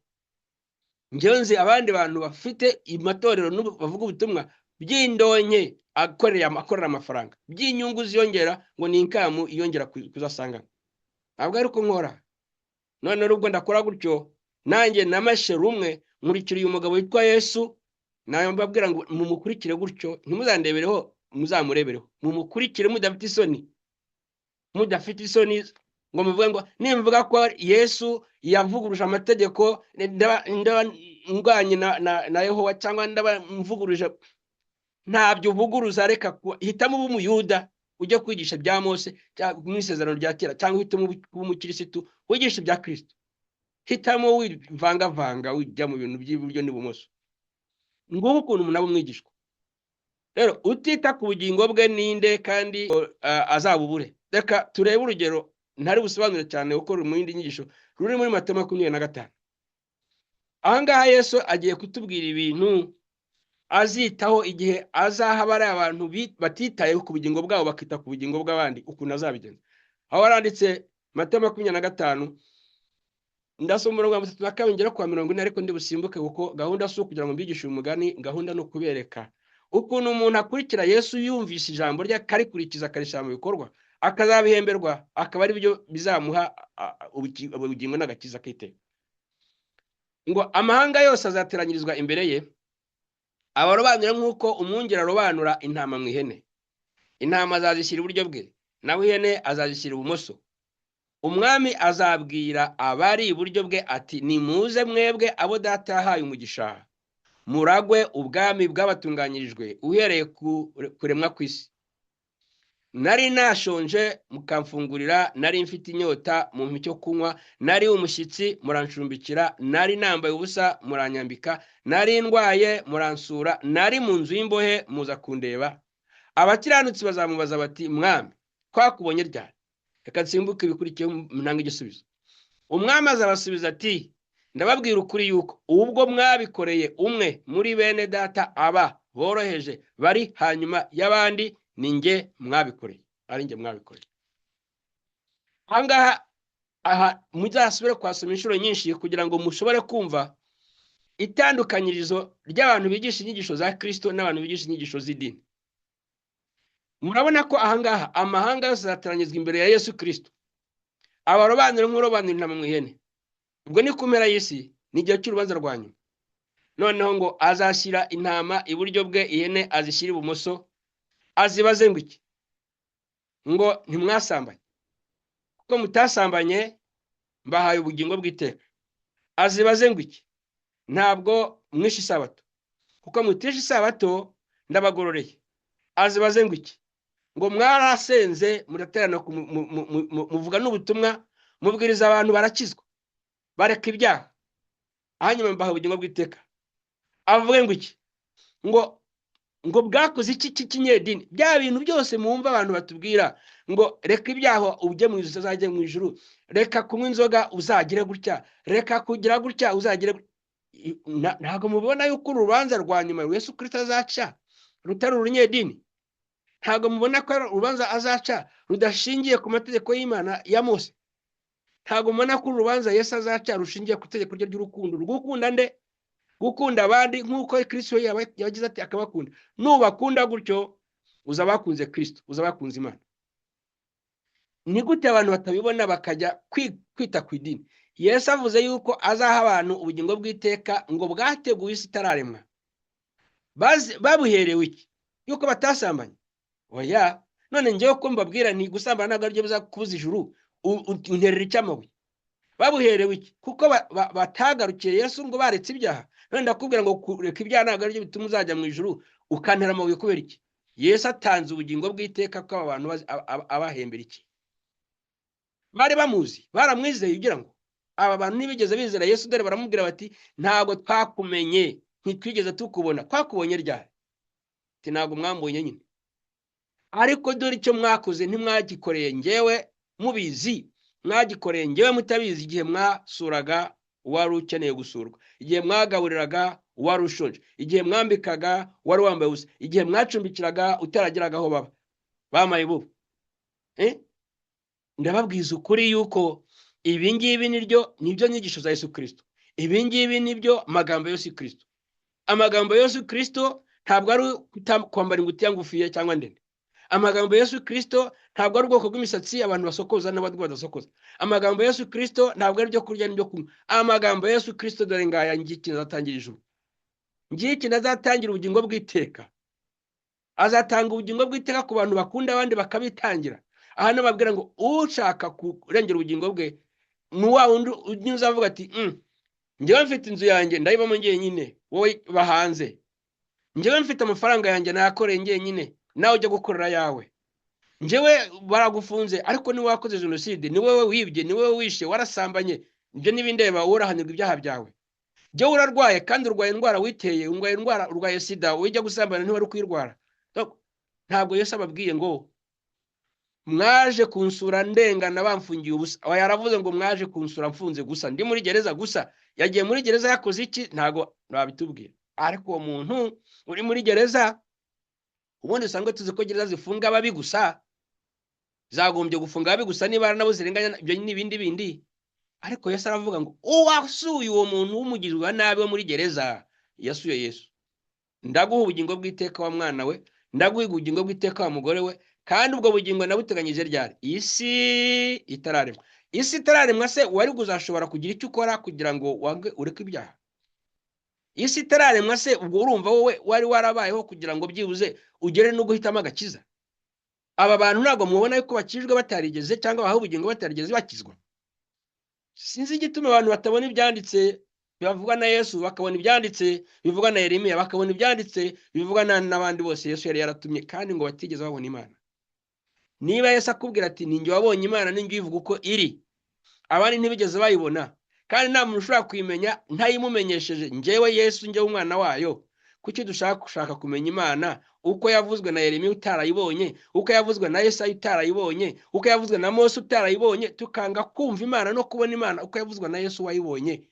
ngewe nzi abandi bantu bafite amatorero bavuga ubutumwa by'indonke, akorera amafaranga by'inyungu ziyongera, ngo ni inkamu iyongera kuzasanga. Ntabwo ari uko nkora. None ubwo ndakora gutyo, nanjye namashe rumwe nkurikira uyu mugabo witwa Yesu, nawe mbabwira ngo mumukurikire gutyo, ntimuzandebereho, muzamurebereho, mumukurikire mudafite isoni, mudafite isoni ngo muvuge ngo nimvuga ko Yesu yavuguruje amategeko ndaba ndwanye na Yehova, cyangwa ndaba mvuguruje. Ntabyo uvuguruza, reka hitamo uba umuyuda ujye kwigisha bya Mose mu isezerano rya kera, cyangwa uhitemo kuba umukirisitu wigisha ibya Kristo. Hitamo, wivangavanga ujya mu bintu by'iburyo n'ibumoso. Nguko ukuntu umuntu aba umwigishwa. Rero utita ku bugingo bwe ninde kandi azabubure? Reka turebe urugero ntari busobanure cyane kuko ruri mu yindi nyigisho, ruri muri Matayo 25. Aha ngaha Yesu agiye kutubwira ibintu azitaho igihe azaha bari abantu batitaye ku bugingo bwabo bakita ku bugingo bw'abandi, ukuntu azabigenza. Aho haranditse Matayo 25, ndasoma umurongo wa 32 ngera kwa 40, ariko ndi busimbuke kuko gahunda si ukugira ngo mbigishe uyu mugani, gahunda ni ukubereka ukuntu umuntu akurikira Yesu yumvise ijambo rye akarikurikiza akarishyira mu bikorwa, akazabihemberwa, akaba ari byo bizamuha ubugingo n'agakiza k'iteka. Ngo amahanga yose azateranyirizwa imbere ye, abarobanure nk'uko umwungeri arobanura intama mu ihene. Intama azazishyira iburyo bwe, naho ihene azazishyira ibumoso. Umwami azabwira abari iburyo bwe ati nimuze mwebwe abo data yahaye umugisha, muragwe ubwami bwabatunganyirijwe uhereye ku kuremwa kw'isi. Nari nashonje mukamfungurira, nari mfite inyota mumpa icyo kunywa, nari umushyitsi murancumbikira, nari nambaye ubusa muranyambika, nari ndwaye muransura, nari mu nzu y'imbohe muza kundeba. Abakiranutsi bazamubaza bati mwami, twakubonye ryari? Reka nsimbuke ibikurikiyeho ntange igisubizo. Umwami azabasubiza ati ndababwira ukuri yuko ubwo mwabikoreye umwe muri bene data aba boroheje bari hanyuma y'abandi, ni njye mwabikoreye, ari njye mwabikoreye. Ahangaha aha muzasubire kuhasoma inshuro nyinshi kugira ngo mushobore kumva itandukanyirizo ry'abantu bigisha inyigisho za Kristo n'abantu bigisha inyigisho z'idini. Murabona ko ahangaha amahanga yose azateranyizwa imbere ya Yesu Kristo, abarobanure nk'urobanura intama mu ihene. Ubwo ni ku mpera y'isi, ni igihe cy'urubanza rwa nyuma. Noneho ngo azashyira intama iburyo bwe, ihene azishyira ibumoso, azibaze ngo iki? Ngo ntimwasambanye, kuko mutasambanye mbahaye ubugingo bw'iteka. Azibaze ngo iki? Ntabwo mwishe isabato, kuko mutishe isabato ndabagororeye. Azibaze ngo iki? Ngo mwarasenze muraterana, muvuga n'ubutumwa, mubwiriza abantu barakizwa bareka ibyaha, hanyuma mbaha ubugingo bw'iteka. Avuge ngo iki? Ngo bwakoze iki cy'ikinyedini? Bya bintu byose mwumva abantu batubwira ngo reka ibyaha ujye mu ijuru, uzajye mu ijuru, reka kunywa inzoga uzagire gutya, reka kugira gutya uzagire. Ntabwo mubona yuko urubanza rwa nyuma Yesu Kristo azaca rutari urunyedini? Ntabwo mubona ko urubanza azaca rudashingiye ku mategeko y'Imana ya Mose? Ntabwo mubona ko urubanza Yesu azaca rushingiye ku itegeko rye ry'urukundo, rw'ukunda nde? Gukunda abandi nk'uko Kristo yagize ati akabakunda. Nubakunda gutyo uzaba wakunze Kristo, uzaba wakunze Imana. Ni gute abantu batabibona bakajya kwita ku idini? Yesu avuze yuko azaha abantu ubugingo bw'iteka ngo bwateguwe isi itararemwa. Babuherewe iki? Yuko batasambanye? Oya. None njyewe ko mbabwira nti gusambana ntabwo aribyo bizakubuza ijuru, unterera icy'amabuye. Babuherewe iki? Kuko batagarukiye Yesu ngo baretse ibyaha. None ndakubwira ngo kureka ibyaha ntabwo aribyo bituma uzajya mu ijuru, ukantera amabuye kubera iki? Yesu atanze ubugingo bw'iteka ko aba bantu abahembera iki? Bari bamuzi, baramwizeye, ugira ngo aba bantu ntibigeze bizera Yesu. Dore baramubwira bati ntabwo twakumenye, ntitwigeze tukubona. Twakubonye ryari? Ati ntabwo mwambonye nyine, ariko dore icyo mwakoze ntimwagikoreye njyewe mubizi, mwagikoreye njyewe mutabizi. Igihe mwasuraga uwari ukeneye gusurwa, igihe mwagaburiraga uwari ushonje, igihe mwambikaga uwari wambaye ubusa, igihe mwacumbikiraga utarageraga aho baba bamaye bubu. Ndababwiza ukuri yuko ibi ngibi nibyo nyigisho za Yesu Kristo, ibi ngibi nibyo magambo ya Yesu Kristo. Amagambo ya Yesu Kristo ntabwo ari kwambara ingutiya ngufiya cyangwa ndende. Amagambo ya Yesu Kristo ntabwo ari ubwoko bw'imisatsi abantu basokoza n'abandi badasokoza. Amagambo ya Yesu Kristo ntabwo ari ibyo kurya n'ibyo kunywa. Amagambo ya Yesu Kristo dore ngaya: ngiki azatangira ijuru, ngiki azatangira ubugingo bw'iteka. Azatanga ubugingo bw'iteka ku bantu bakunda abandi bakabitangira. Aha nababwira ngo ushaka kurengera ubugingo bwe ni wa wundi uzavuga ati njyewe mfite inzu yanjye ndayibamo njyenyine, wowe bahanze. Njyewe mfite amafaranga yanjye nayakoreye njyenyine, nawe ujya gukorera ayawe. Njyewe baragufunze, ariko niwe wakoze jenoside, ni wowe wibye, ni wowe wishe, warasambanye, ibyo n'ibindeba, wowe urahanirwa ibyaha byawe. Njyewe urarwaye kandi urwaye indwara witeye, urwaye indwara, urwaye sida, ujya gusambana ntiwari kwirwara. Ntabwo Yesu ababwiye ngo mwaje kunsura ndengana bamfungiye ubusa. Oya, yaravuze ngo mwaje kunsura mfunze gusa, ndi muri gereza gusa. Yagiye muri gereza yakoze iki? Ntabwo babitubwira. Ariko uwo muntu uri muri gereza, ubundi usanga tuzi ko gereza zifunga ababi gusa, zagombye gufunga ababi gusa, niba nabo zirenganya ibyo n'ibindi bindi. Ariko Yesu aravuga ngo uwasuye uwo muntu w'umugizi wa nabi wo muri gereza yasuye Yesu. Ndaguha ubugingo bw'iteka wa mwana we, ndaguha ubugingo bw'iteka wa mugore we, kandi ubwo bugingo nabuteganyije ryari? Isi itararemwa. Isi itararemwa se wari kuzashobora kugira icyo ukora kugira ngo wange ureke ibyaha? Isi itararemwa se ubwo urumva wowe wari warabayeho kugira ngo byibuze ugere no guhitamo agakiza? Aba bantu ntabwo mubona yuko bakijwe batarigeze, cyangwa bahawe ubugingo batarigeze bakizwa? Sinzi igituma abantu batabona ibyanditse bivugwa na Yesu, bakabona ibyanditse bivugwa na Yeremiya, bakabona ibyanditse bivugwa n'abandi bose Yesu yari yaratumye, kandi ngo batigeze babona Imana. Niba Yesu akubwira ati ninjye wabonye Imana, ninjye uyivuga uko iri, abandi ntibigeze bayibona, kandi nta muntu ushobora kuyimenya ntayimumenyesheje, njyewe Yesu, njyewe umwana wayo, kuki dushaka gushaka kumenya Imana uko yavuzwe na Yeremiya utarayibonye, uko yavuzwe na Yesaya utarayibonye, uko yavuzwe na Mose utarayibonye, tukanga kumva Imana no kubona Imana uko yavuzwe na Yesu wayibonye,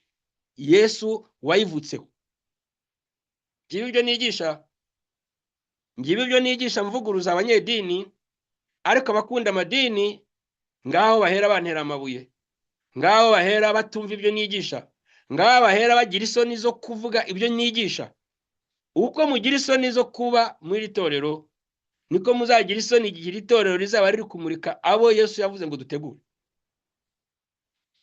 Yesu wayivutseho? Ngibi ibyo nigisha, ngibi ibyo nigisha mvuguruza abanyedini. Ariko abakunda amadini ngaho bahera bantera amabuye, ngaho bahera batumva ibyo nigisha, ngaho bahera bagira isoni zo kuvuga ibyo nigisha. Uko mugira isoni zo kuba muri iri torero, niko muzagira isoni igihe iri torero rizaba riri kumurika abo Yesu yavuze ngo dutegure.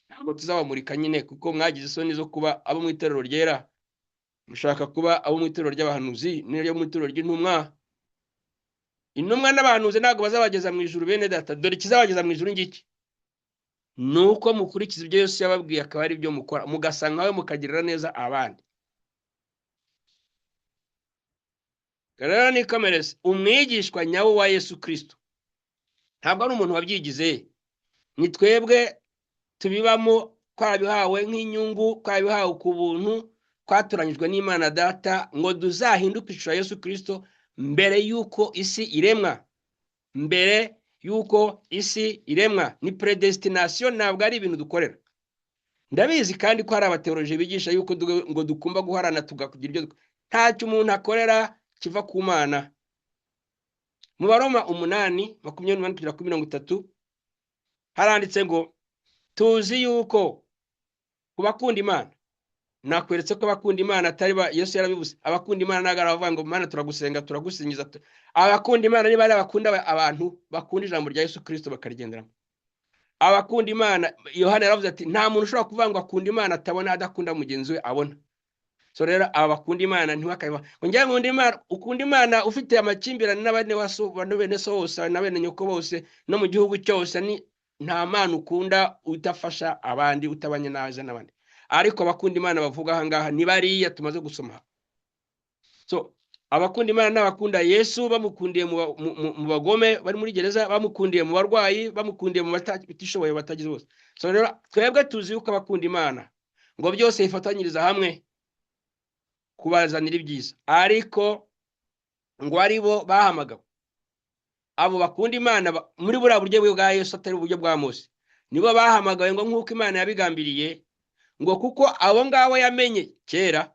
Ntabwo tuzabamurika nyine, kuko mwagize isoni zo kuba abo mu itorero ryera, mushaka kuba abo mu itorero ry'abahanuzi n'iryo mu itorero ry'intumwa. Intumwa n'abahanuzi ntabwo bazabageza mu ijuru, bene data. Dore ikizabageza mu ijuru ngiki: ni uko mukurikiza ibyo Yesu yababwiye, akaba ari byo mukora, mugasa nkawe, mukagirira neza abandi. Rero nikomereze, umwigishwa nyawo wa Yesu Kristo ntabwo ari umuntu wabyigize, ni twebwe tubibamo, twabihawe nk'inyungu, twabihawe ku buntu, twatoranyijwe n'Imana Data ngo duzahinduke ishusho ya Yesu Kristo mbere y'uko isi iremwa. Mbere y'uko isi iremwa ni predestination, ntabwo ari ibintu dukorera. Ndabizi kandi ko hari abateoloji bigisha yuko ngo dukumba guharana tugakugira ibyo, ntacyo umuntu akorera kiva ku Mana. Mu Baroma 8:28 kugera kuri 30 haranditse ngo Tuzi yuko ku bakunda Imana, nakweretse ko abakunda Imana atari ba Yesu yarabivuze. Abakunda Imana ntabwo ari abavuga ngo "Mana, turagusenga, turagusingiza." Abakunda Imana niba ari abakunda abantu bakunda ijambo rya Yesu Kirisito bakarigenderamo. Abakunda Imana, Yohana yaravuze ati: "Nta muntu ushobora kuvuga ngo akunda Imana atabona, adakunda mugenzi we abona." So rero aba bakunda Imana ntibakabiba ngo "Njyewe nkunda Imana." Ukunda Imana ufite amakimbirane n'abene waso, bene so bose na bene nyoko bose no mu gihugu cyose, ni nta Mana ukunda udafasha abandi, utabanye neza n'abandi. Ariko abakunda Imana bavuga aha ngaha ni bariya tumaze gusoma. So abakunda Imana n'abakunda Yesu bamukundiye mu bagome bari muri gereza, bamukundiye mu barwayi, bamukundiye mu batishoboye, batagize bose. So rero twebwe tuzi yuko abakunda Imana ngo byose bifatanyiriza hamwe kubazanira ibyiza, ariko ngo ari bo bahamagawe. Abo bakunda Imana muri buriya buryo bwa Yesu, atari uburyo bwa Mose, nibo bahamagawe ngo nk'uko Imana yabigambiriye, ngo kuko abo ngabo yamenye kera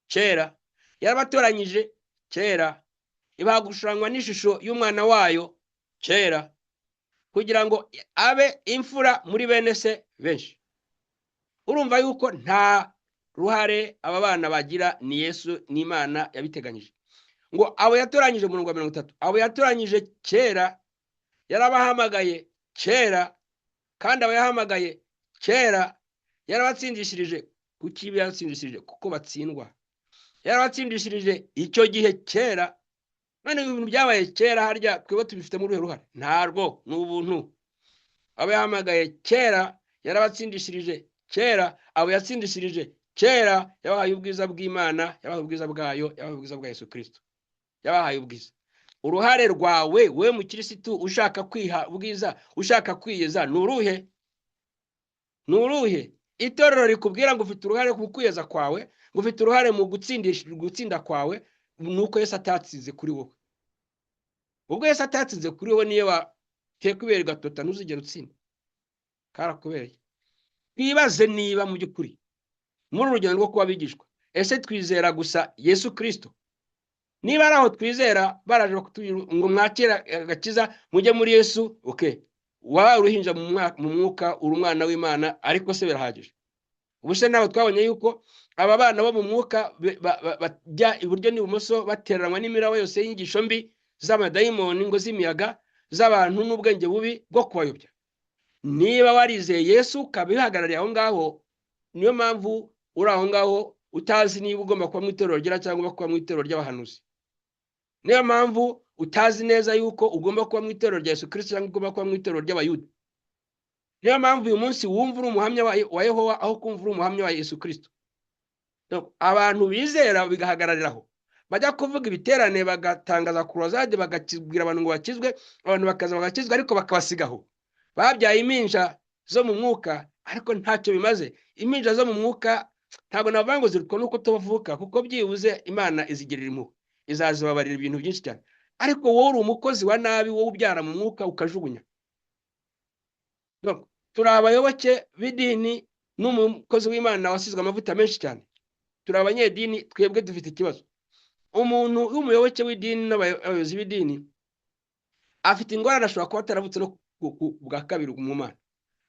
kera, yarabatoranyije kera, ibaha gushushanywa n'ishusho y'umwana wayo kera, kugira ngo abe imfura muri bene se benshi. Urumva yuko nta ruhare aba bana bagira, ni Yesu n'Imana yabiteganyije. Ngo abo yatoranyije, umurongo wa 30, abo yatoranyije kera yarabahamagaye kera, kandi abo yahamagaye kera yarabatsindishirije. Kuki iba yaratsindishirije? Kuko batsindwa. Yarabatsindishirije icyo gihe kera. None ibintu byabaye kera, harya twebwe tubifitemo uruhe ruhare? Ntarwo, ni ubuntu. Abo yahamagaye kera yarabatsindishirije kera, abo yatsindishirije kera yabahaye ubwiza bw'Imana, yabahaye ubwiza bwayo, yabahaye ubwiza bwa Yesu Kirisito, yabahaye ubwiza. Uruhare rwawe we mukirisitu ushaka kwiha ubwiza, ushaka kwiyeza, ni uruhe? Ni uruhe? Itorero rikubwira ngo ufite uruhare mu kwiyeza kwawe, ngo ufite uruhare mu gutsinda kwawe, ni uko Yesu atatsinze kuri wowe. Ubwo Yesu atatsinze kuri wowe, niyo wateka ibere gatota ntuzigere utsinda, karakubereye. Twibaze niba mu by'ukuri muri uru rugendo rwo kuba abigishwa, ese twizera gusa Yesu Kirisito? Niba ari aho twizera, baraje bakatubwira ngo mwakire agakiza, mujye muri Yesu, okay, wabaye uruhinja mu mwuka, uri umwana w'Imana, ariko se birahagije? Ubu se nawe twabonye yuko aba bana bo mu mwuka bajya iburyo n'ibumoso, bateranwa n'imiraba yose y'inyigisho mbi z'amadayimoni, ngo z'imiyaga z'abantu n'ubwenge bubi bwo kubayobya. Niba warizeye Yesu ukaba uhagarariye aho ngaho, niyo mpamvu uri aho ngaho utazi niba ugomba kuba mu itorero ryera cyangwa kuba mu itorero ry'abahanuzi. Niyo mpamvu utazi neza yuko ugomba kuba mu itorero rya Yesu Kirisito cyangwa ugomba kuba mu itorero ry'Abayuda. Niyo mpamvu uyu munsi wumva uri umuhamya wa Yehova aho kumva uri umuhamya wa Yesu Kirisito. Donc, abantu bizera bigahagarariraho, bajya kuvuga ibiterane, bagatangaza croisade, bagakibwira abantu ngo bakizwe, abantu bakaza bagakizwa, ariko bakabasigaho. Babyaye impinja zo mu mwuka, ariko ntacyo bimaze. Impinja zo mu mwuka ntabwo navuga ngo zirutwa n'uko tubavuka, kuko byibuze Imana izigirira impuhwe, izazibabarira ibintu byinshi cyane. Ariko wowe uri umukozi wa nabi, wowe ubyara mu mwuka ukajugunya. Donc, turi abayoboke b'idini n'umukozi w'Imana wasizwe amavuta menshi cyane. Turi abanyedini, twebwe dufite ikibazo. Umuntu w'umuyoboke w'idini n'abayobozi b'idini afite ingorane, ashobora kuba ataravutse no bwa kabiri mu Mana,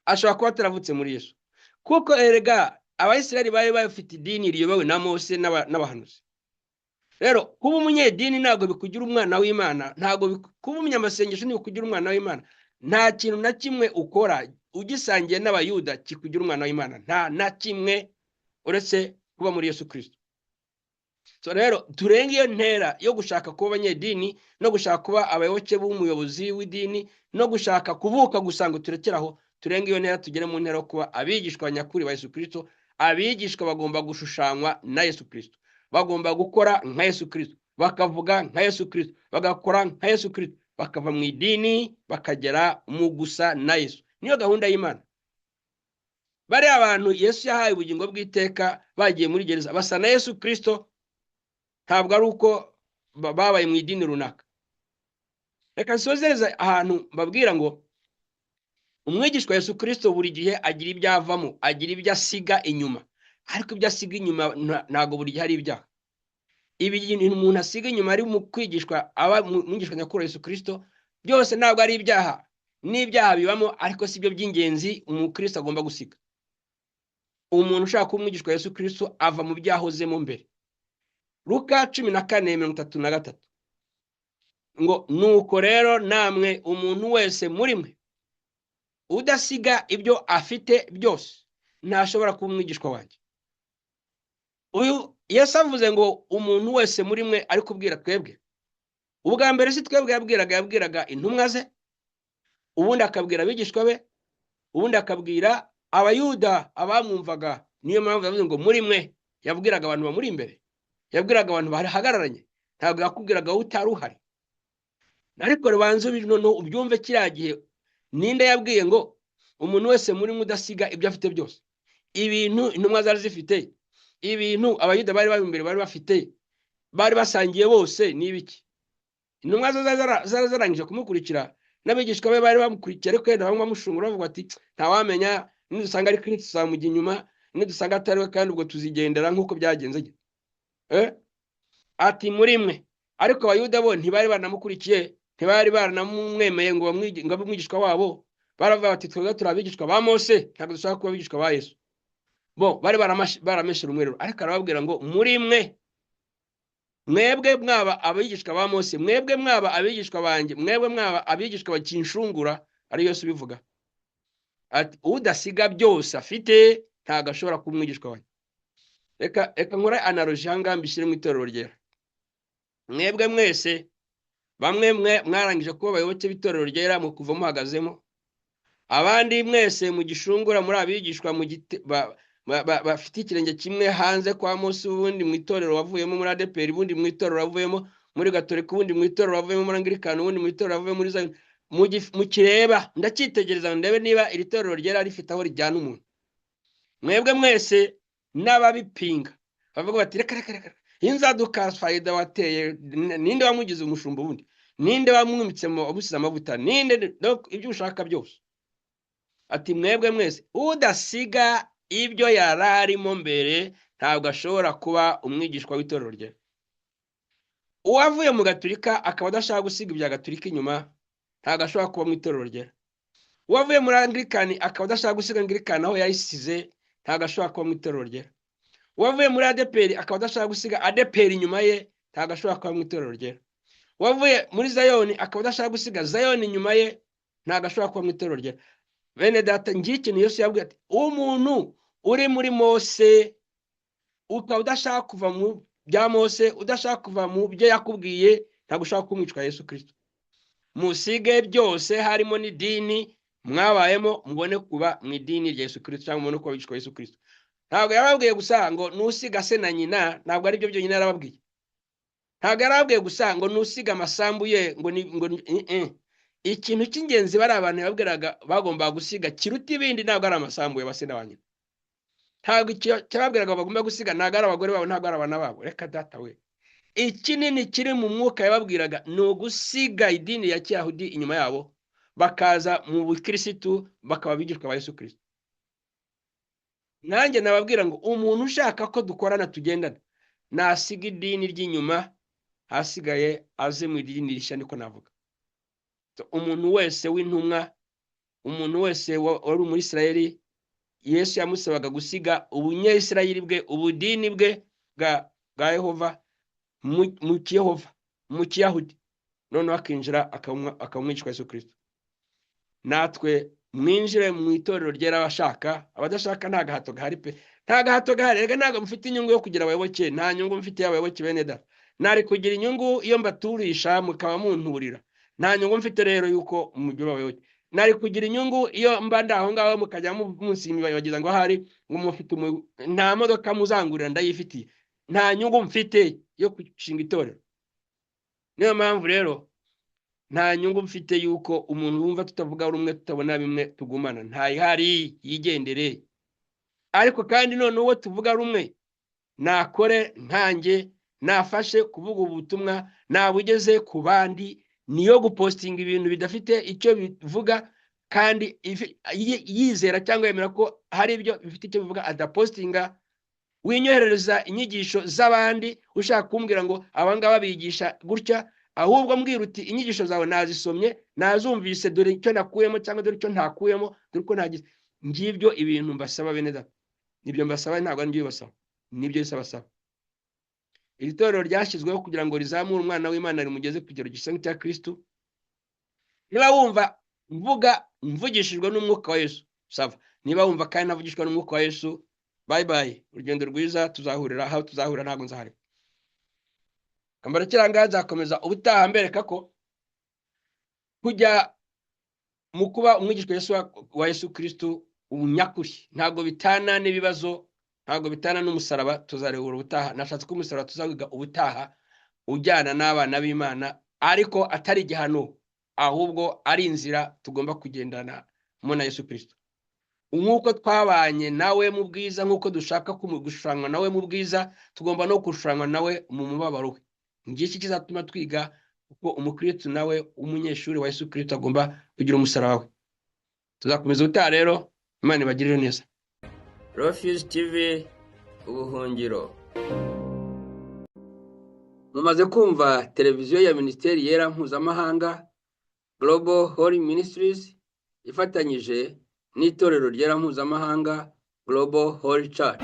ashobora kuba ataravutse muri Yesu. Kuko erega Abayisiraheli bari bafite idini riyobowe na Mose n'abahanuzi. Rero kuba umunyedini ntabwo bikugira umwana w'Imana, ntabwo kuba umunyamasengesho ntibikugira umwana w'Imana. Nta kintu na kimwe ukora ugisangiye n'Abayuda kikugira umwana w'Imana, nta na kimwe, uretse kuba muri Yesu Kirisito. So rero turenge iyo ntera yo gushaka kuba abanyedini no gushaka kuba abayoboke b'umuyobozi w'idini no gushaka kuvuka gusa, ngo turekere aho. Turenge iyo ntera, tugere mu ntera yo kuba abigishwa nyakuri ba Yesu Kirisito. Abigishwa bagomba gushushanywa na Yesu Kirisito, bagomba gukora nka Yesu Kirisito, bakavuga nka Yesu Kirisito, bagakora nka Yesu Kirisito, bakava mu idini bakagera mu gusa na Yesu. Niyo gahunda y'Imana. Bariya abantu Yesu yahaye ubugingo bw'iteka bagiye muri gereza basa na Yesu Kirisito, ntabwo ari uko babaye mu idini runaka. Reka nsozereze ahantu mbabwira ngo umwigishwa Yesu Kirisito buri gihe agira ibyo avamo, agira ibyo asiga inyuma, ariko ibyo asiga inyuma ntabwo buri gihe ari ibyaha. Ibi bintu umuntu asiga inyuma ari mu kwigishwa, aba umwigishwa nyakuri wa Yesu Kirisito, byose ntabwo ari ibyaha. N'ibyaha bibamo, ariko si byo by'ingenzi umukristo agomba gusiga. Umuntu ushaka kuba umwigishwa wa Yesu Kristo ava mu byaha ahozemo mbere. Luka 14:33 ngo: "Nuko rero namwe, umuntu wese muri mwe udasiga ibyo afite byose ntashobora kuba umwigishwa wanjye." Uyu Yesu avuze ngo umuntu wese muri mwe, ari kubwira twebwe. Ubwa mbere si twebwe yabwiraga, yabwiraga intumwa ze, ubundi akabwira abigishwa be, ubundi akabwira Abayuda abamwumvaga. Niyo mpamvu yavuze ngo muri mwe. Yabwiraga abantu bamuri imbere, yabwiraga abantu bahagararanye, ntabwo yakubwiraga wowe utari uhari. Ariko rubanza noneho ubyumve, kiriya gihe ninde yabwiye ngo umuntu wese muri mwe udasiga ibyo afite byose? Ibintu intumwa zari zifite, ibintu Abayuda bari bari imbere bari bafite, bari basangiye bose ni ibiki? Intumwa zo zari zarangije kumukurikira, n'abigishwa be bari bamukurikiye, ariko wenda bamwe bamushungura, bavuga ati: "Ntawamenya, nidusanga ari Kristo tuzamujya inyuma, nidusanga atari we kandi ubwo tuzigendera nk'uko byagenze." Ati muri mwe. Ariko Abayuda bo ntibari baranamukurikiye, ntibari baranamwemeye ngo abe umwigishwa wabo. Baravuga bati: "Twebwe turi abigishwa ba Mose, ntabwo dushaka kuba abigishwa ba Yesu." Bo bari barameshe rumwe. Ariko arababwira ngo muri mwe, mwebwe mwaba abigishwa ba Mose, mwebwe mwaba abigishwa banjye, mwebwe mwaba abigishwa bakinshungura, ari Yesu ubivuga, ati udasiga byose afite ntabwo ashobora kuba umwigishwa wanjye. Reka nkore analogie aha ngaha, mbishyire mu itorero ryera. Mwebwe mwese, bamwe mwe mwarangije kuba abayoboke b'itorero ryera mu kuva muhagazemo, abandi mwese mugishungura muri abigishwa bafite ikirenge kimwe hanze kwa Mose, ubundi mu itorero wavuyemo muri ADEPR, ubundi mu itorero wavuyemo muri Gatolika, ubundi mu itorero wavuyemo muri Anglikani, ubundi mu itorero wavuyemo muri Zayoni. Mukireba, ndacyitegereza ngo ndebe niba iri torero ryera rifite aho rijyana umuntu. Mwebwe mwese n'ababipinga bavuga bati: "Reka reka reka, inzaduka fayida wateye, ninde wamugize umushumba? Ubundi ninde wamwimitse, wamusize amavuta? Ninde?" Donc, ibyo ushaka byose. Ati mwebwe mwese udasiga ibyo yari arimo mbere ntabwo ashobora kuba umwigishwa w'itorero rye. Uwavuye mu Gaturika akaba adashaka gusiga ibya Gaturika inyuma ntabwo ashobora kuba mu itorero rye. Uwavuye muri Anglikani akaba adashaka gusiga Anglikani aho yayisize ntabwo ashobora kuba mu itorero rye. Uwavuye muri ADEPR akaba adashaka gusiga ADEPR inyuma ye ntabwo ashobora kuba mu itorero rye. Uwavuye muri Zayoni akaba adashaka gusiga Zayoni inyuma ye ntabwo ashobora kuba mu itorero rye. Bene data, ngiye ikintu Yesu yabwiye, ati umuntu uri muri Mose ukaba udashaka kuva mu bya Mose, udashaka kuva mu byo yakubwiye, ntabwo ushaka kuba umwigishwa Yesu Kirisito. Musige byose, harimo n'idini mwabayemo, mubone kuba mu idini rya Yesu Kirisito cyangwa mubone kuba abigishwa Yesu Kirisito. Ntabwo yababwiye gusa ngo nusiga se na nyina, ntabwo ari byo byonyine yarababwiye. Ntabwo yarababwiye gusa ngo nusiga amasambu ye, ngo ni. Ikintu cy'ingenzi bari abantu yababwiraga bagombaga gusiga kiruta ibindi ntabwo ari amasambu ya ba se na ba nyina. Ntabwo icyo cyababwiraga bagomba gusiga ntabwo ari abagore babo, ntabwo ari abana babo. Reka data we, ikinini kiri mu mwuka yababwiraga ni ugusiga idini ya Kiyahudi inyuma yabo, bakaza mu bukirisitu, bakaba abigishwa ba Yesu Kirisito. Nanjye nababwira ngo umuntu ushaka ko dukorana, tugendana, nasiga idini ry'inyuma, hasigaye aze mu idini rishya, niko navuga. So, umuntu wese w'intumwa, umuntu wese wari muri Isirayeli, Yesu yamusabaga gusiga ubunyesirayeli bwe, ubudini bwe bwa Yehova, mu Kiyehova, mu Kiyahudi, noneho akinjira akaba umwigishwa wa Yesu Kirisito. Natwe mwinjire mu itorero ryera abashaka, abadashaka nta gahato gahari pe, nta gahato gahari. Rega ntabwo mufite inyungu yo kugira abayoboke, nta nyungu mfite y'abayoboke. Bene data, nari kugira inyungu iyo mbaturisha mukaba munturira. Nta nyungu mfite rero yuko mugira abayoboke. Nari kugira inyungu iyo mba ndi aho ngaho mukajya munsimbagiza ngo ahari ngo mufite nta modoka muzangurira, ndayifitiye. Nta nyungu mfite yo gushinga itorero. Niyo mpamvu rero nta nyungu mfite yuko umuntu wumva tutavuga rumwe, tutabona bimwe, tugumana, ntayihari, yigendere. Ariko kandi none uwo tuvuga rumwe nakore nkanjye, nafashe kuvuga ubutumwa, nabugeze ku bandi. Niyo gupostinga ibintu bidafite icyo bivuga kandi yizera cyangwa yemera ko hari ibyo bifite icyo bivuga, adapostinga. Winyoherereza inyigisho z'abandi ushaka kumbwira ngo abangaba bigisha gutya. Ahubwo mbwira uti: "Inyigisho zawe nazisomye, nazumvise, dore icyo nakuyemo cyangwa dore icyo ntakuyemo, dore uko nagize." Ngibyo ibintu mbasaba, bene data. Nibyo mbasaba, ntabwo ari byo basaba, nibyo Yesu abasaba. Iri torero ryashyizweho kugira ngo rizamure umwana w'Imana, rimugeze ku kigero gisa nk'icya Kristo. Niba wumva mvuga mvugishijwe n'umwuka wa Yesu, ça va. Niba wumva kandi ntavugishwa n'umwuka wa Yesu, bye bye, urugendo rwiza, tuzahurira aho tuzahurira, ntabwo nzahari. Kambara kiranga, nzakomeza ubutaha mbereka ko kujya mu kuba umwigishwa wa Yesu Kristo nyakuri ntabwo bitana n'ibibazo, ntabwo bitana n'umusaraba. Tuzarebura ubutaha. Nashatse ko umusaraba tuzawiga ubutaha, ujyana n'abana b'Imana, ariko atari igihano, ahubwo ari inzira tugomba kugendana mo na Yesu Kristo. Nk'uko twabanye nawe mu bwiza, nk'uko dushaka gushushanywa nawe mu bwiza, tugomba no gushushanywa nawe mu mubabaro we. Ngiki kizatuma twiga uko umukristo nawe umunyeshuri wa Yesu Kristo agomba kugira umusaraba we. Tuzakomeza ubutaha rero. Imana ibagirire neza. Refuge TV, ubuhungiro. Mumaze kumva televiziyo ya Minisiteri Yera Mpuzamahanga, Global Holy Ministries, ifatanyije n'Itorero Ryera Mpuzamahanga, Global Holy Church.